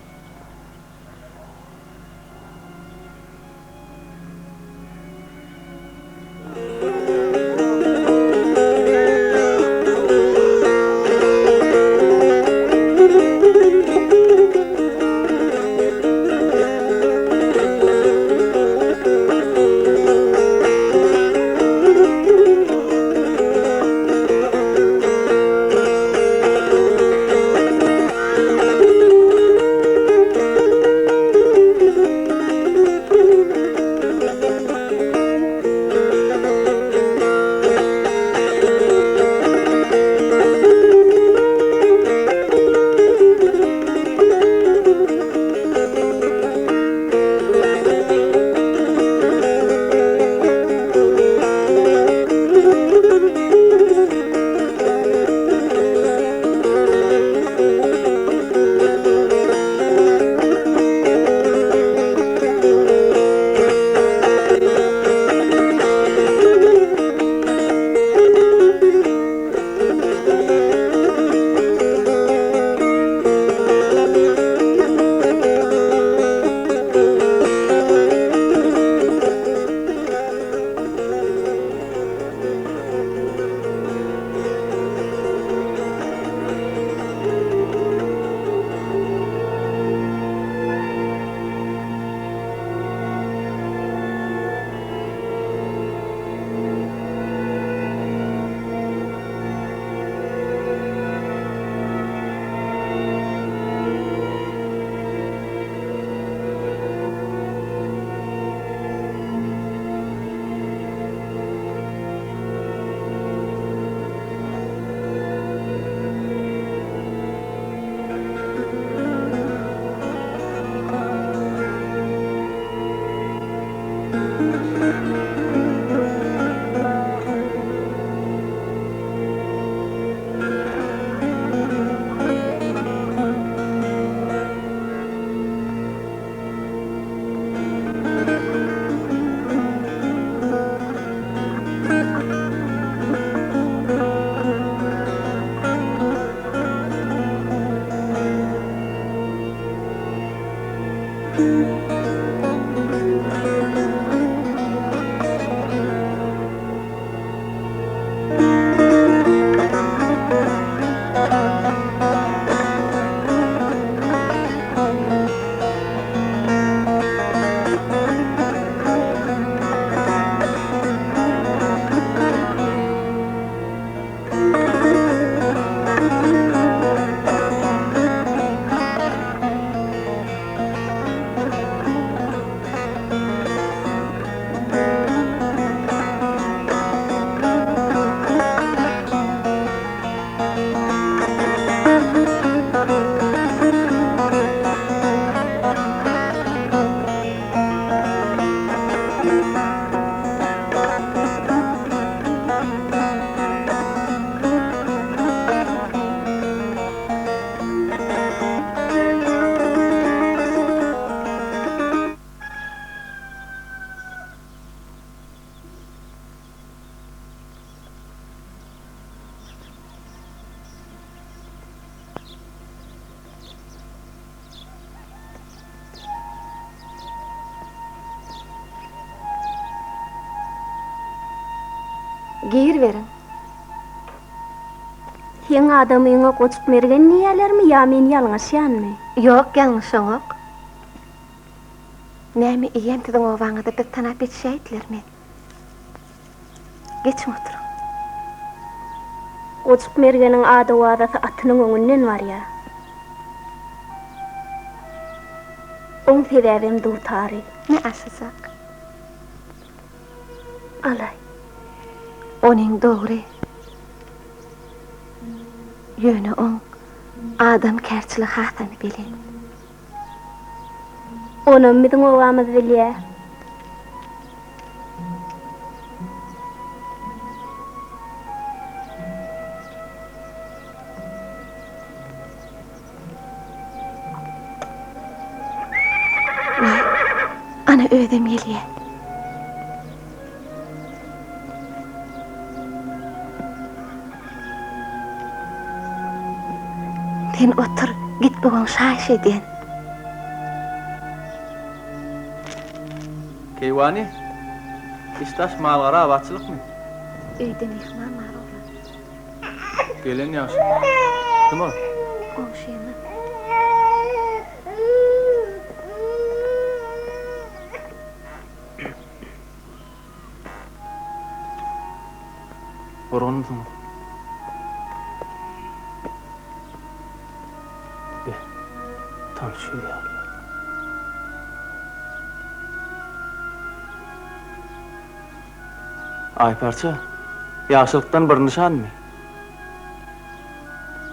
Speaker 14: Giriberiň.
Speaker 12: Seň adamyňa Gojuk Mergen diýýälermi ýa men ýalňyşýanmy?
Speaker 14: Ýok, ýalňyşaňok. Näme eýýäm siziň obaňyzda biz tanap ýetişäýdilermi? Geçiň oturyň.
Speaker 12: Gojuk Mergeniň ady-owazasy atynyň öňünden barýar. Oň sebäbem dutary.
Speaker 14: Ne aşyjak.
Speaker 12: Alaý.
Speaker 14: Onyň dogry. Ýöne oň adamkärçiligi hasam belent.
Speaker 12: Onam biziň obamyz bilýä.
Speaker 14: Waý, ana özem gelýä. Sen otur, git bu goňşa aýş edýän.
Speaker 11: Keýwany, iş-daş mal-gara abatçylykmy?
Speaker 14: Öýde myhman bar, oglan.
Speaker 11: Gelen ýagşy. Kim ol?
Speaker 14: Goňşymyz.
Speaker 11: Gorgunmysyňyz? Be, tanyşy ýaly. Aýparça, ýagşylykdan bir nyşanmy?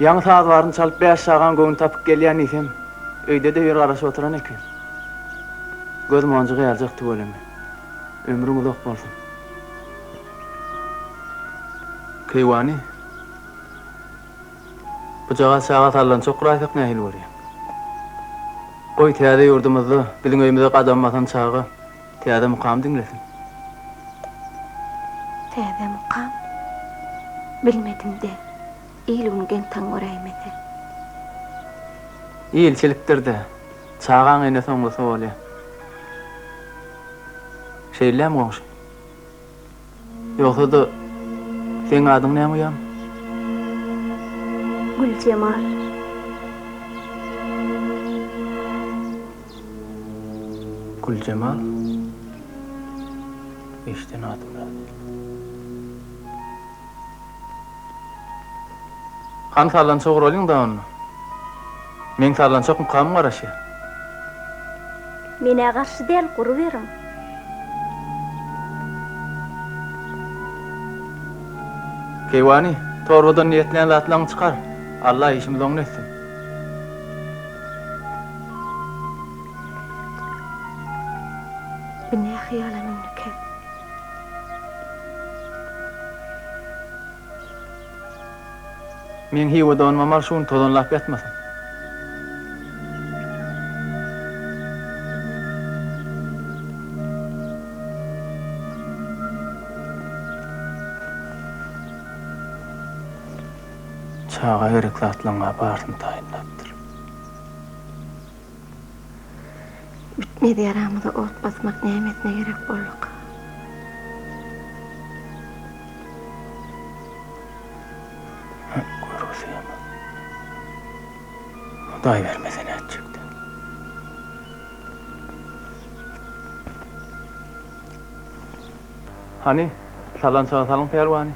Speaker 11: Ýaňy saz baryny çalyp bäş çagaň göwnüni tapyp gelýän diýsem, öýde-de bir garaşyp oturan eken. Göz monjugy ýaljak tüweleme. Ömrüň uzak bolsun. Keýwany, bujagaz çaga sallançak guraýsak nähili görýäň? Goý, täze ýurdumyzda biziň öýümize gadam basan çaga täze mukam diňlesin.
Speaker 14: Täze mukam? Bilmedim-de, il-gün geň-taň göräýmese.
Speaker 11: Ilçilikdir-dä. Çagaň enesi oňlasa bolýa. Şeýlemi goňşy? Ýogsa-da, seň adyň näme uýam?
Speaker 12: Güljemal.
Speaker 11: Güljemal? Eşden adym ýok. Hany sallançak guralyň-da onda. Meň sallançak mukamym garaşýar.
Speaker 12: Men-ä garşy däl, guruberiň.
Speaker 11: Keýwany, torbadan niýetlän zatlaňy çykar. Alla işimizi oňly etsin.
Speaker 14: Bu nä hyýala mündükä?
Speaker 11: Meň Hywa donumam al şu gün tozanlap ýatmasyn. Çaga gerek zatlaň-a barysyny taýynlapdyr.
Speaker 14: Bitmez ýaramyza ot basmak nämesine gerek bolduka?
Speaker 11: Görgüsi ýaman. Hudaý bermese nätjekdi. Hany, salançaga salyň pälwany.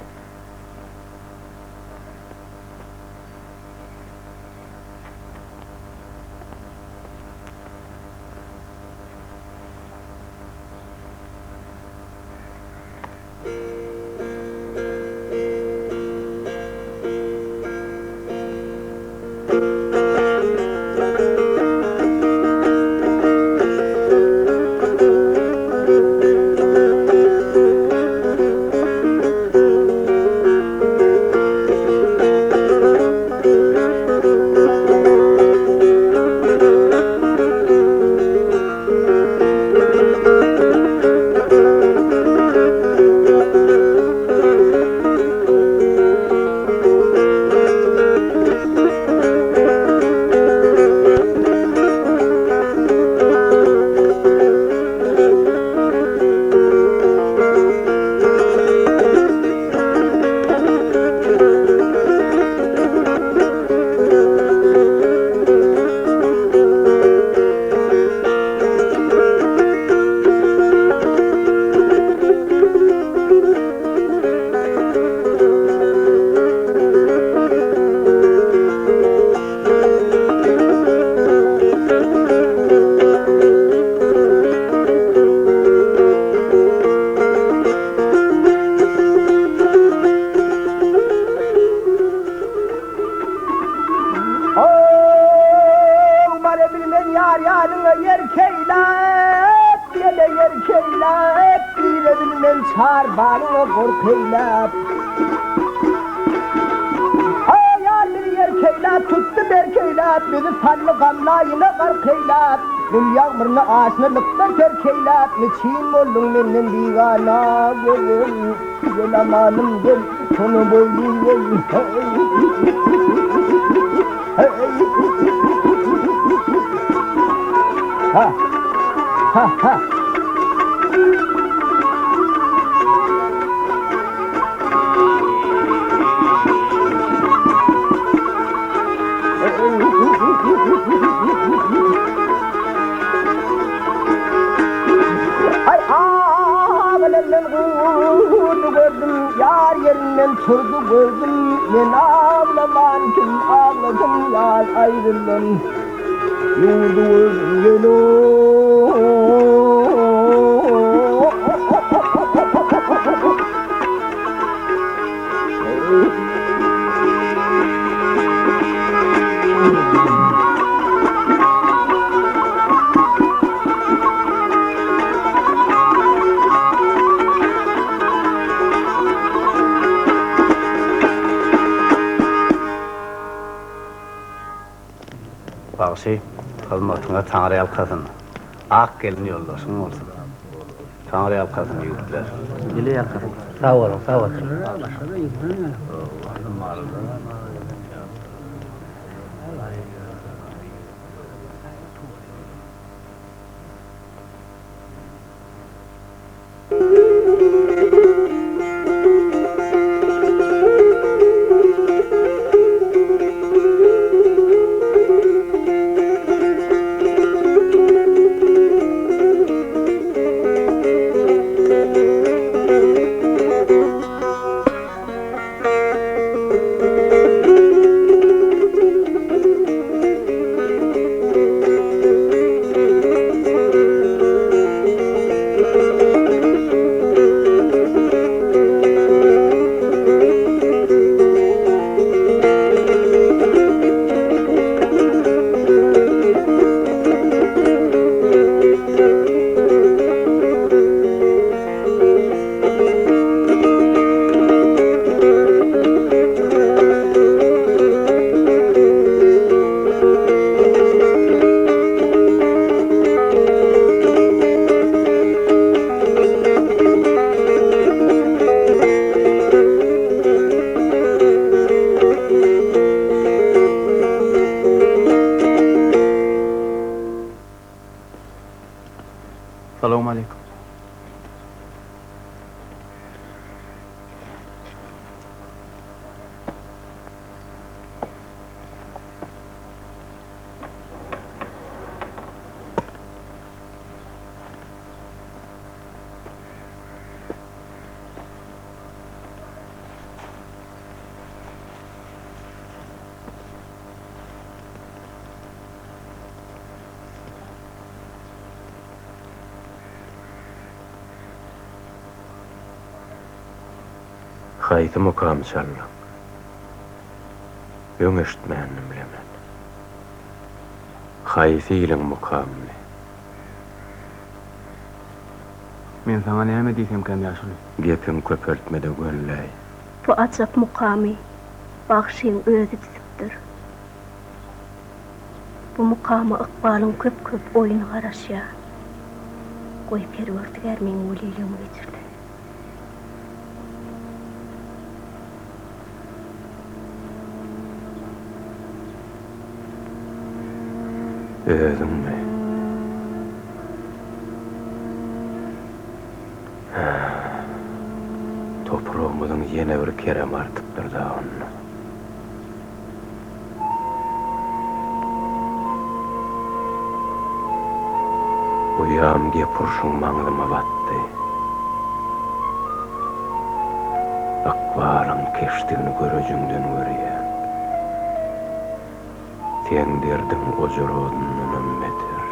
Speaker 16: çar bagyňa gork eýläp. Aý, ýar bizi ýerk eýläp, tutdy berk eýläp, bizi saldy gamlaýyna gark eýläp, Gül ýagmyryny aşnalykda terk eýläp, Niçin bolduň menden bigana, gözel, Gel amanym gel, sona boýly gel, heý, heý. Ha, ha, ha. Ay ağlarından kurdu gördüm, yar yerinden turdu gördüm. Men ağlaman kim ağlasın yar ayrıldım. Yurdu gördüm gelo.
Speaker 9: Bagşy, hyzmatyňa Taňry ýalkasyn. Ak gelin ýoldaşyň bolsun. Taňry ýalkasyn ýigitler.
Speaker 5: Bile ýalkasyn. Sag boluň, sag oturyň.
Speaker 11: Salowmaleýkim.
Speaker 7: Haýsy mukamy çaldyň? Öň eşitmändim bilemen. Haýsy iliň mukamyny?
Speaker 11: Men saňa näme diýsemkäm ýaşuly?
Speaker 7: Gepiňi köpeltme-de gönüläý.
Speaker 12: Bu ajap mukamy bagşyň özi düzüpdir. Bu mukama ykbalyň köp-köp oýny garaşýar. Goý, Perwerdigär meň weliligimi geçirsin.
Speaker 7: Özüňmi? Hä. Topragymyzyň ýene bir keremi artypdyr-da onda. Uýam gep urşuň maňzyma batdy. Ykbalyň keşdigini görejiňden görýän. Seň derdiň ojar odundanam beter.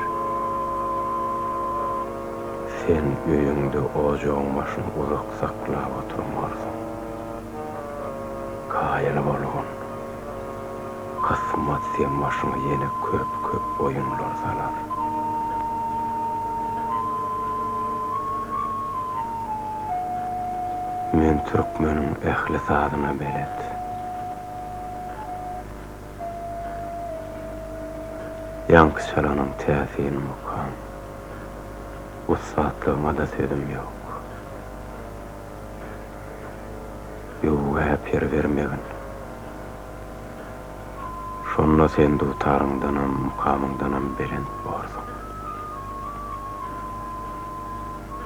Speaker 7: Sen öýüňde ojagyň başyny uzak saklap oturmarsyň. Kaýyl bolgun. Kysmat seň başyňa ýene köp-köp oýunlar salar. Men türkmeniň ähli sazyna belet. Ýaňky çalanyň täsin mukam. Ussatlygyňa-da sözüm ýok. Öwgä per bermegin. Şonda sen dutaryňdanam, mukamyňdanam belent borsuň.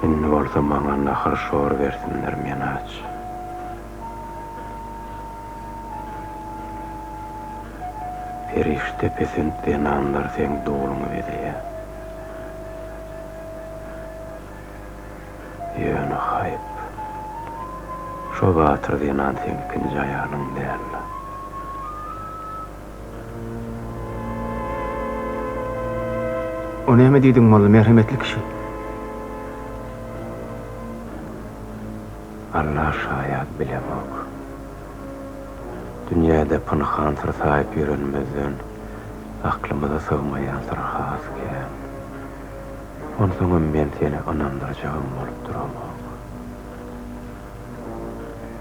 Speaker 7: Indi bolsa maňa nahar-şor bersinler, men aç. Perişde pisint zenanlar seň duluňy bezeýär. Ýöne haýp, şo batyr zenan seň ikinji aýalyň däl-le.
Speaker 11: O näme diýdigiň boldy, merhemetli kişi?
Speaker 7: Alla şaýat, bilemok. Dünýäde pynhan syr saýyp ýörenimizden aklymyza sygmaýan syr has kän. Onsoňam men seni ynandyrjagam bolup duramok.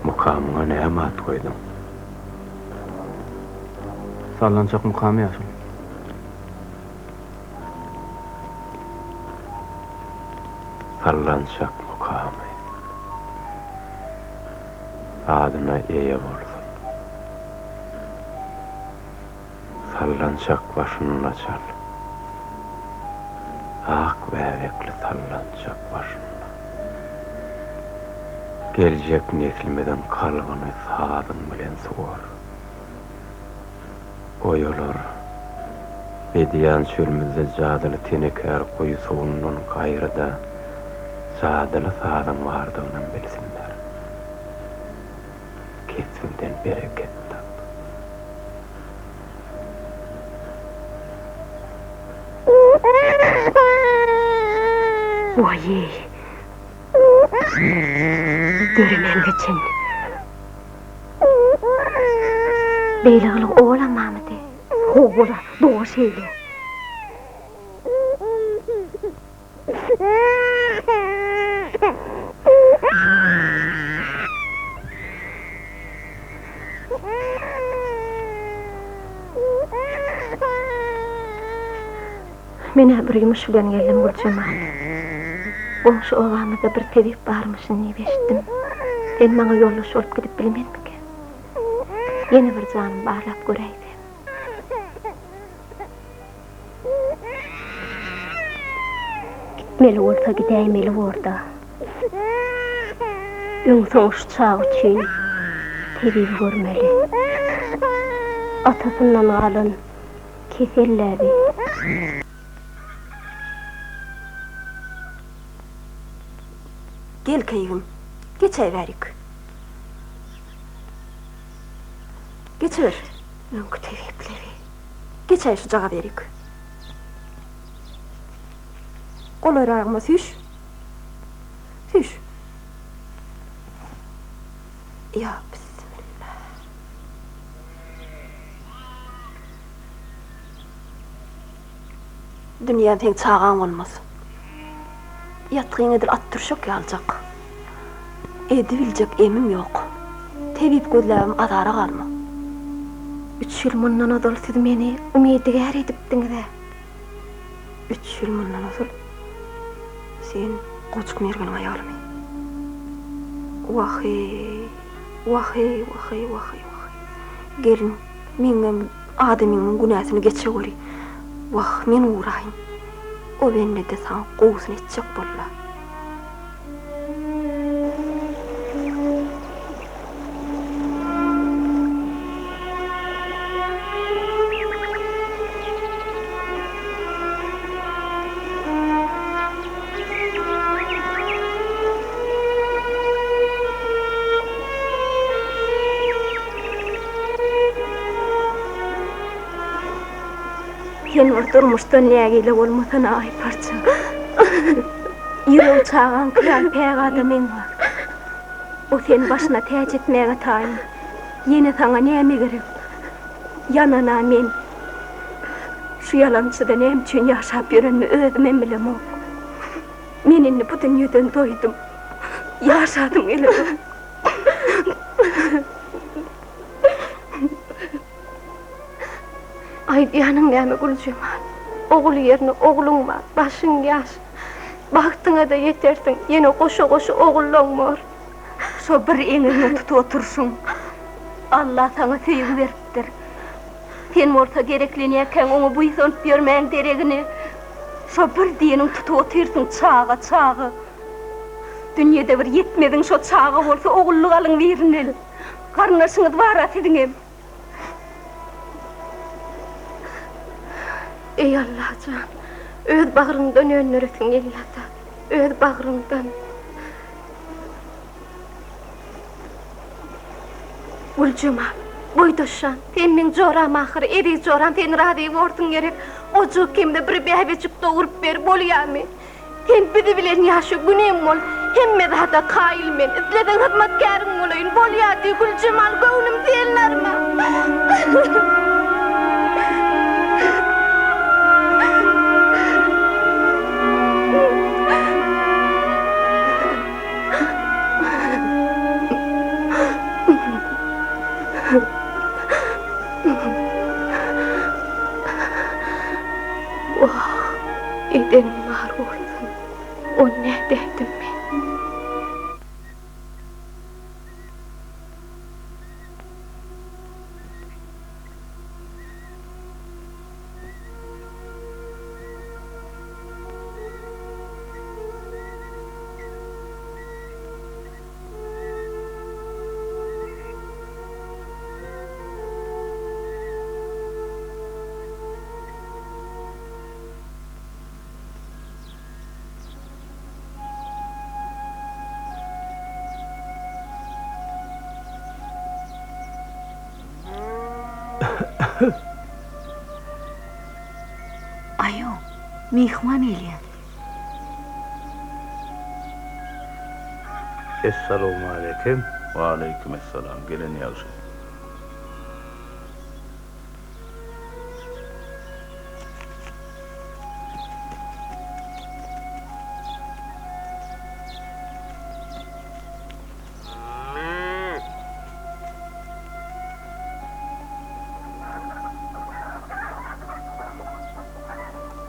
Speaker 7: Mukamyňa näme at goýduň?
Speaker 11: Sallançak mukamy ýaşuly.
Speaker 7: Sallançak mukamy. Adyna eýe bolsun. Sallançak başynda çal. Ak bäbekli sallançak başynda. Geljek neslimiziň kalbyny sazyň bilen suwar. Goý olar, Bedýan çölümizde jadyly tenekar guýy suwundan gaýry-da jadyly sazyň bardygynam bilsinler. Kesbiňden bereket tap.
Speaker 2: Waý-eý! Döremän geçen.
Speaker 14: Beýle gylyk owalam barmydy?
Speaker 2: Hawa-la, doga şeýle.
Speaker 14: Men-ä bir ýumuş bilen geldim, Güljemal. Goňşy obamyzda bir tebip barmyşyn diýip eşitdim. Sen maňa ýoldaş bolup gidip bilmezmikäň? Ýene bir janymy barlap göräýsem.
Speaker 12: Gitmeli bolsa gidäýmeli borda. Öň-soň şu çaga üçin tebibi görmeli. Atasyndan galan kesel-dä bi.
Speaker 14: Gel keýgim, geçäý bärik. Geçiber. Öňki tebipleri. Geçäý şujagaz ýerik. Golaýragyma süýş. Süýş. Ýa, bissimilla. Dünýäm seň çagaň bolmaz. Ýatgyň edil at dürşek ýalyjak. Edibiljek emim ýok. Tebip gözläbem azara galma.
Speaker 12: Üç ýyl mundan ozal siz meni umydygär edipdiňiz-ä.
Speaker 14: Üç ýyl mundan ozal sen Gojuk Mergeniň aýalymy? Wah-eý, wah-eý, wah-eý, wah-eý, wah-eý. Gelin, meňňem adamyňyň günäsini geçeweri. Wah, men uraýyn. O bende-de saňa gowusyny etjek boldy.
Speaker 12: Sen bir durmuşdan nägile bolmasana Aýparça. Ýüregi çagaňky ýaly päk adamyň bar. O seni başyna täç etmäge taýyn. Ýene saňa näme gerek? Ýanan-a men. Şu ýalançyda näme üçin ýaşap ýörenimi özümem bilemok. Men indi bu dünýeden doýdum. Ýaşasym gelenok.
Speaker 14: Aýdýanyň näme Güljemal? Ogul ýerine ogluň bar, başyň ýaş. Bagtyňa-da ýetersiň, ýene goşa-goşa ogullaň bor.
Speaker 2: Şo bir eňegiňe tutup oturyşyň. Alla saňa söýgi beripdir. Sen bolsa gereklenýärkäň oňa buýsanyp ýörmäň deregine, şo bir diýeniň tutup otyrsyň çaga, çaga. Dünýede bir ýetmeziň şo çaga bolsa ogullyk alyň birinden. Garyndaşyňyz bar-a siziňem.
Speaker 14: Eý Allajan, öz bagryňdan öndüresiň gelýär-dä, öz bagryňdan. Güljemal, boýdaşjan, sen meň joram ahyry, eziz joram, sen razy borsuň gerek. Gojuk hem-de bir bäbejik dogrup ber, bolýamy? Sen bizi bilen ýaşa, günem bol. Hemme zada kaýyl men. Isleseň hyzmatkäriň bolaýyn. Bolýa diý, Güljemal, göwnüm selnarma. Wah, edenim bar bolsun, ony nädäýdim men?
Speaker 13: Aýu, myhman gelýär.
Speaker 9: Essalawmaleýkim.
Speaker 1: Waleýkim essalam, gelen ýagşy.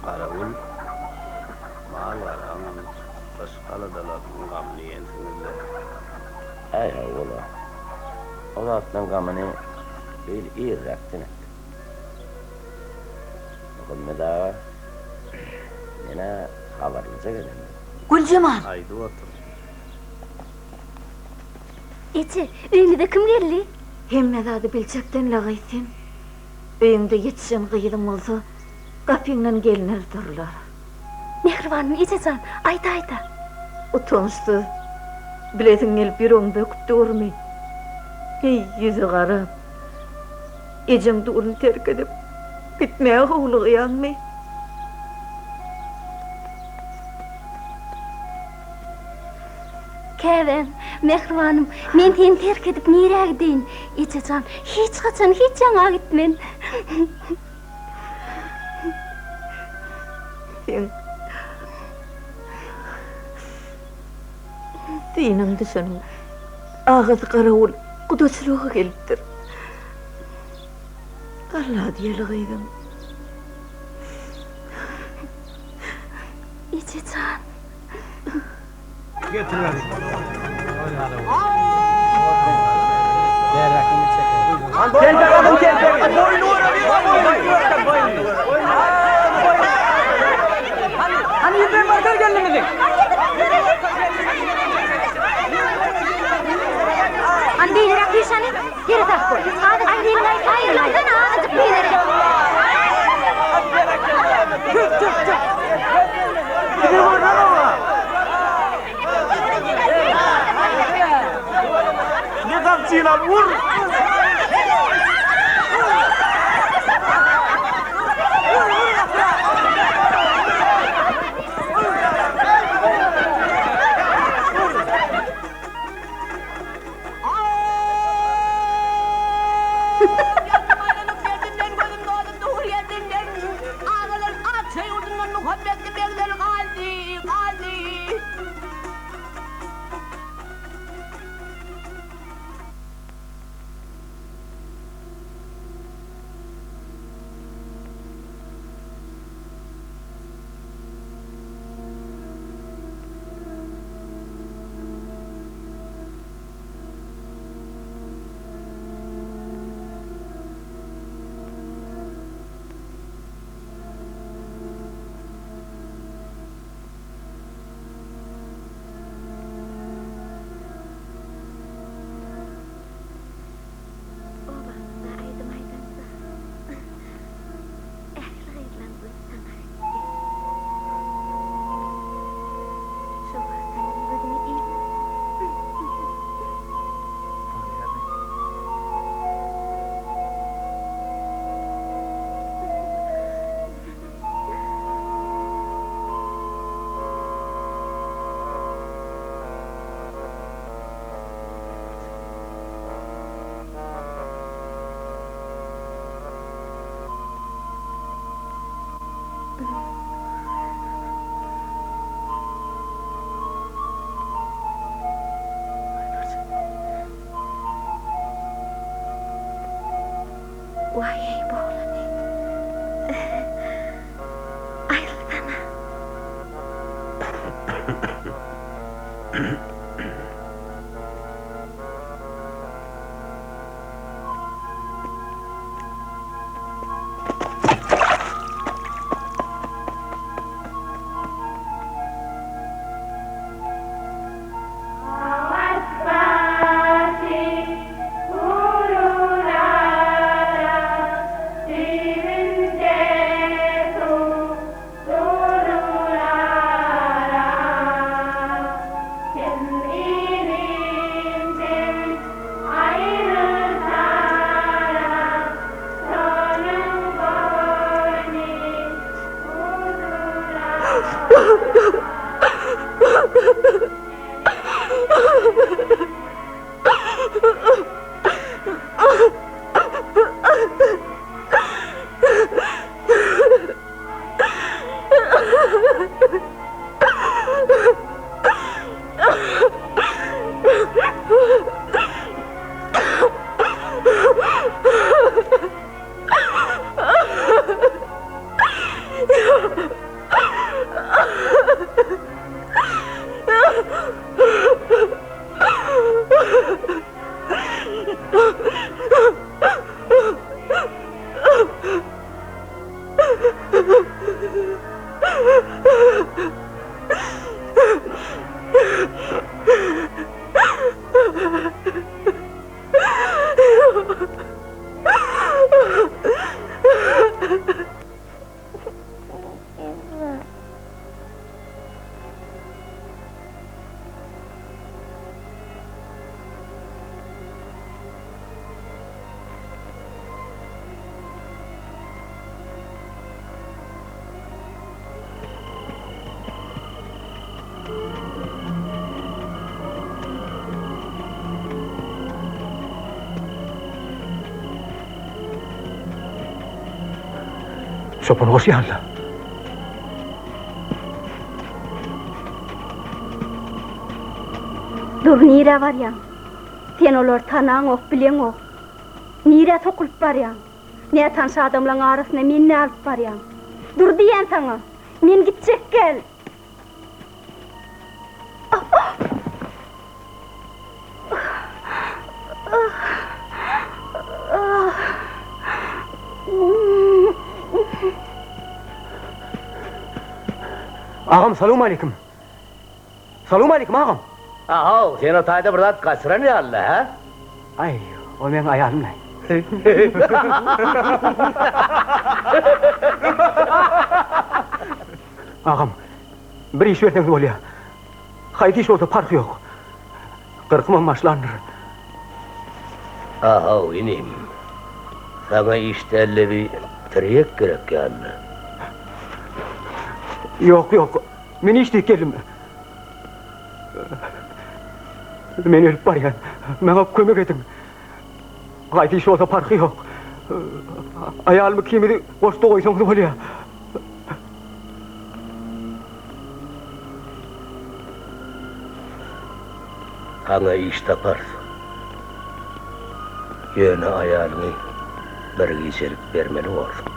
Speaker 9: Garawul, mal-garaňam, gyş aladalarynyň gamyny iýensiňiz-dä.
Speaker 17: Äý, hawa-la. O zatlaň gamyny beýle irräkden etdik. Muhammet aga, men-ä habarlyja gelendim.
Speaker 13: Güljemal!
Speaker 9: Aýdyp otur.
Speaker 12: Eje, öýümize kim geldi?
Speaker 13: Hemme zady biljekden-le gyz sen. Öýüňde ýetişen gyzyň bolsa, gapyňdan gelner durlar.
Speaker 12: Mähribanym eje jan, aýdaý-da.
Speaker 13: Utançsyz, bilesiň gelip ýüregiň böküp durmy? Heý, ýüzi gara, ejeň duruny terk edip, gitmäge howlugýaňmy?
Speaker 12: Käbäm, mähribanym, men seni terk edip nirä gideýin? Eje jan, hiç haçan hiç ýaňa gitmen.
Speaker 13: Seň synaň düşeniň agasy Garawul gudaçylyga gelipdir. Alla diýeli gyzym.
Speaker 12: Eje jan.
Speaker 4: Ne gamçylan vur!
Speaker 14: Waý-eý, bu oglany. Aýrylsana.
Speaker 4: Çopan goşýarlar.
Speaker 2: Dur, nirä barýaň? Sen olary tanaňok, bileňok. Nirä sokulyp barýaň? Nätanyş adamlaň arasyna meni nä alyp barýaň? Dur diýýän saňa! Men gitjek gel!
Speaker 4: Agam salowmaleýkim. Salowmaleýkim agam.
Speaker 17: Ahow, sen o taýda bir zat gaçyran ýaly-la, hä?
Speaker 4: Aý, o meň aýalym-laý. Agam, bir iş berseňiz bolýa. Haýsy iş bolsa parhy ýok. Gyrkymam başlandyr.
Speaker 17: Ahow, inim. Saňa iş däl-de bir tirýek gerek ýaly-la.
Speaker 4: Ýok, ýok. Men iş diýip geldim. Men ölüp barýan. Maňa kömek ediň. Haýsy iş bolsa parhy ýok. Aýalymy ikimizi goşda goýsaňyz bolýar.
Speaker 17: Saňa iş taparys. Ýöne aýalyňy bir gijelik bermeli borsuň.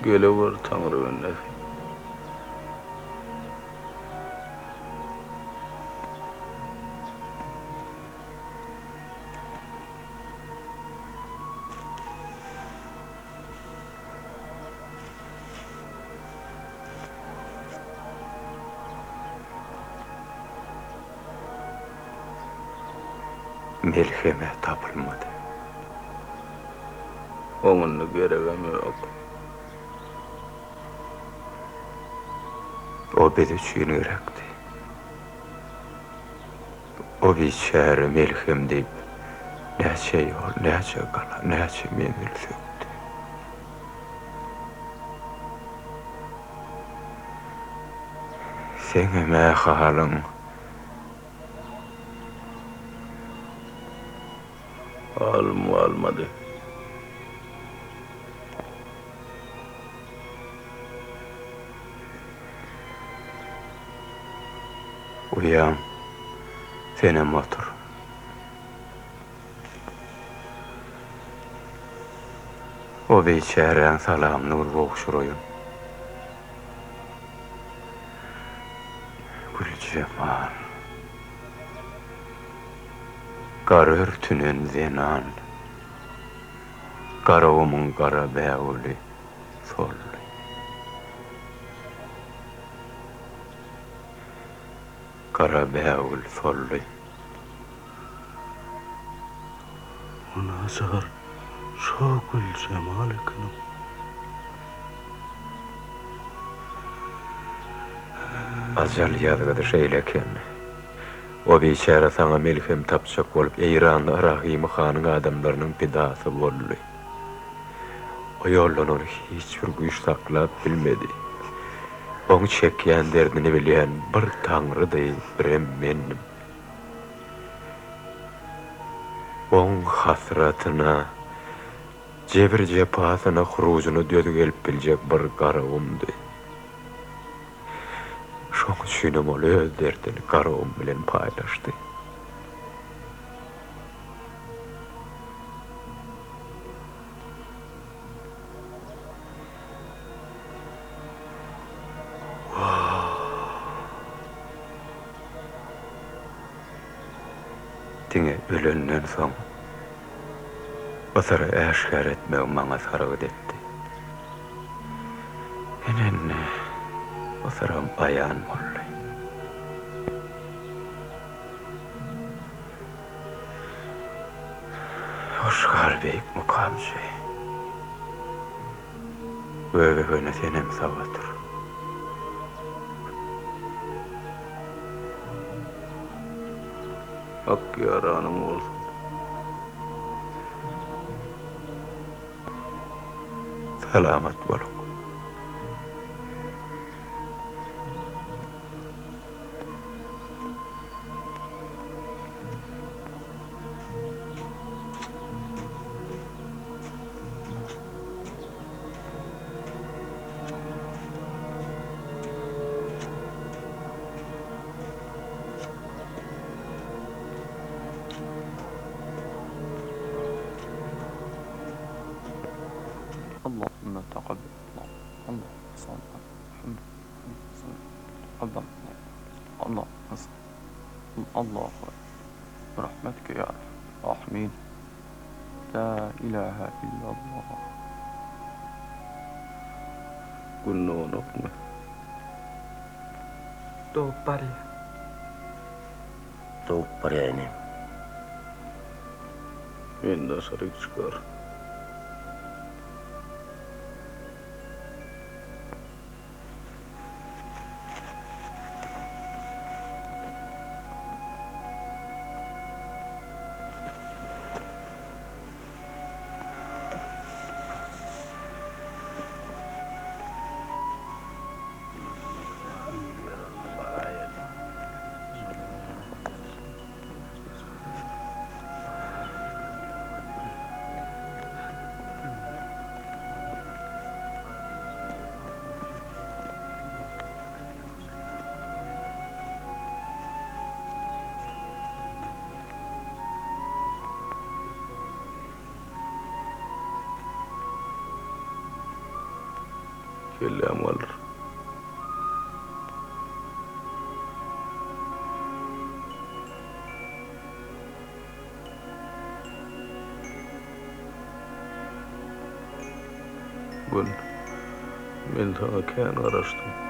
Speaker 1: Gelewer Taňry bendesi.
Speaker 7: Melheme tapylmady.
Speaker 1: Oň indi geregem ýok.
Speaker 7: O biz üçin gerekdi. O biçäre melhem diýip, näçe ýol, näçe gala, näçe menzil sökdi. Seňem-ä halyň.
Speaker 1: Halym galmady.
Speaker 7: Uýam, senem otur. O biçäräň salamyny bir gowşuraýyn. Güljemal. Gara örtünen zenan. Garagumuň gara bägüli soldy. Gara bägül soldy.
Speaker 1: O naçar şo Güljemal ekeni.
Speaker 7: Ajal ýazgydy şeýle eken. O biçäre saňa melhem tapjak bolup Eýranda Rahymy hanyň adamlarynyň pidasy boldy. O ýoldan ony hiç bir güýç saklap bilmedi. Oň çekýän derdini bilýän bir Taňrydy, birem mendim. Oň hasratyna, jebir-jepasyna, hurujyna döz gelip biljek bir Garagumdy. Şoň üçinem ol öz derdini Garagum bilen paýlaşdy. Diňe ölenden soň bu syry äşgär etmegi maňa sargyt etdi. Ine indi bu syram aýan boldy. Hoş gal beýik mukamçy. Göbegene senem sag otur.
Speaker 1: Hak ýaranyň bolsun.
Speaker 7: Salamat boluň.
Speaker 11: Allahümme takabbel Allahu Birahmetike ya Erhamer Rahimin La ilahe illallah.
Speaker 1: Gün doganokmy?
Speaker 11: Dogup barýa.
Speaker 17: Dogup barýa inim.
Speaker 1: Men daşaryk çykar. Kelläm galyr. Gün, men saňa kän garaşdym.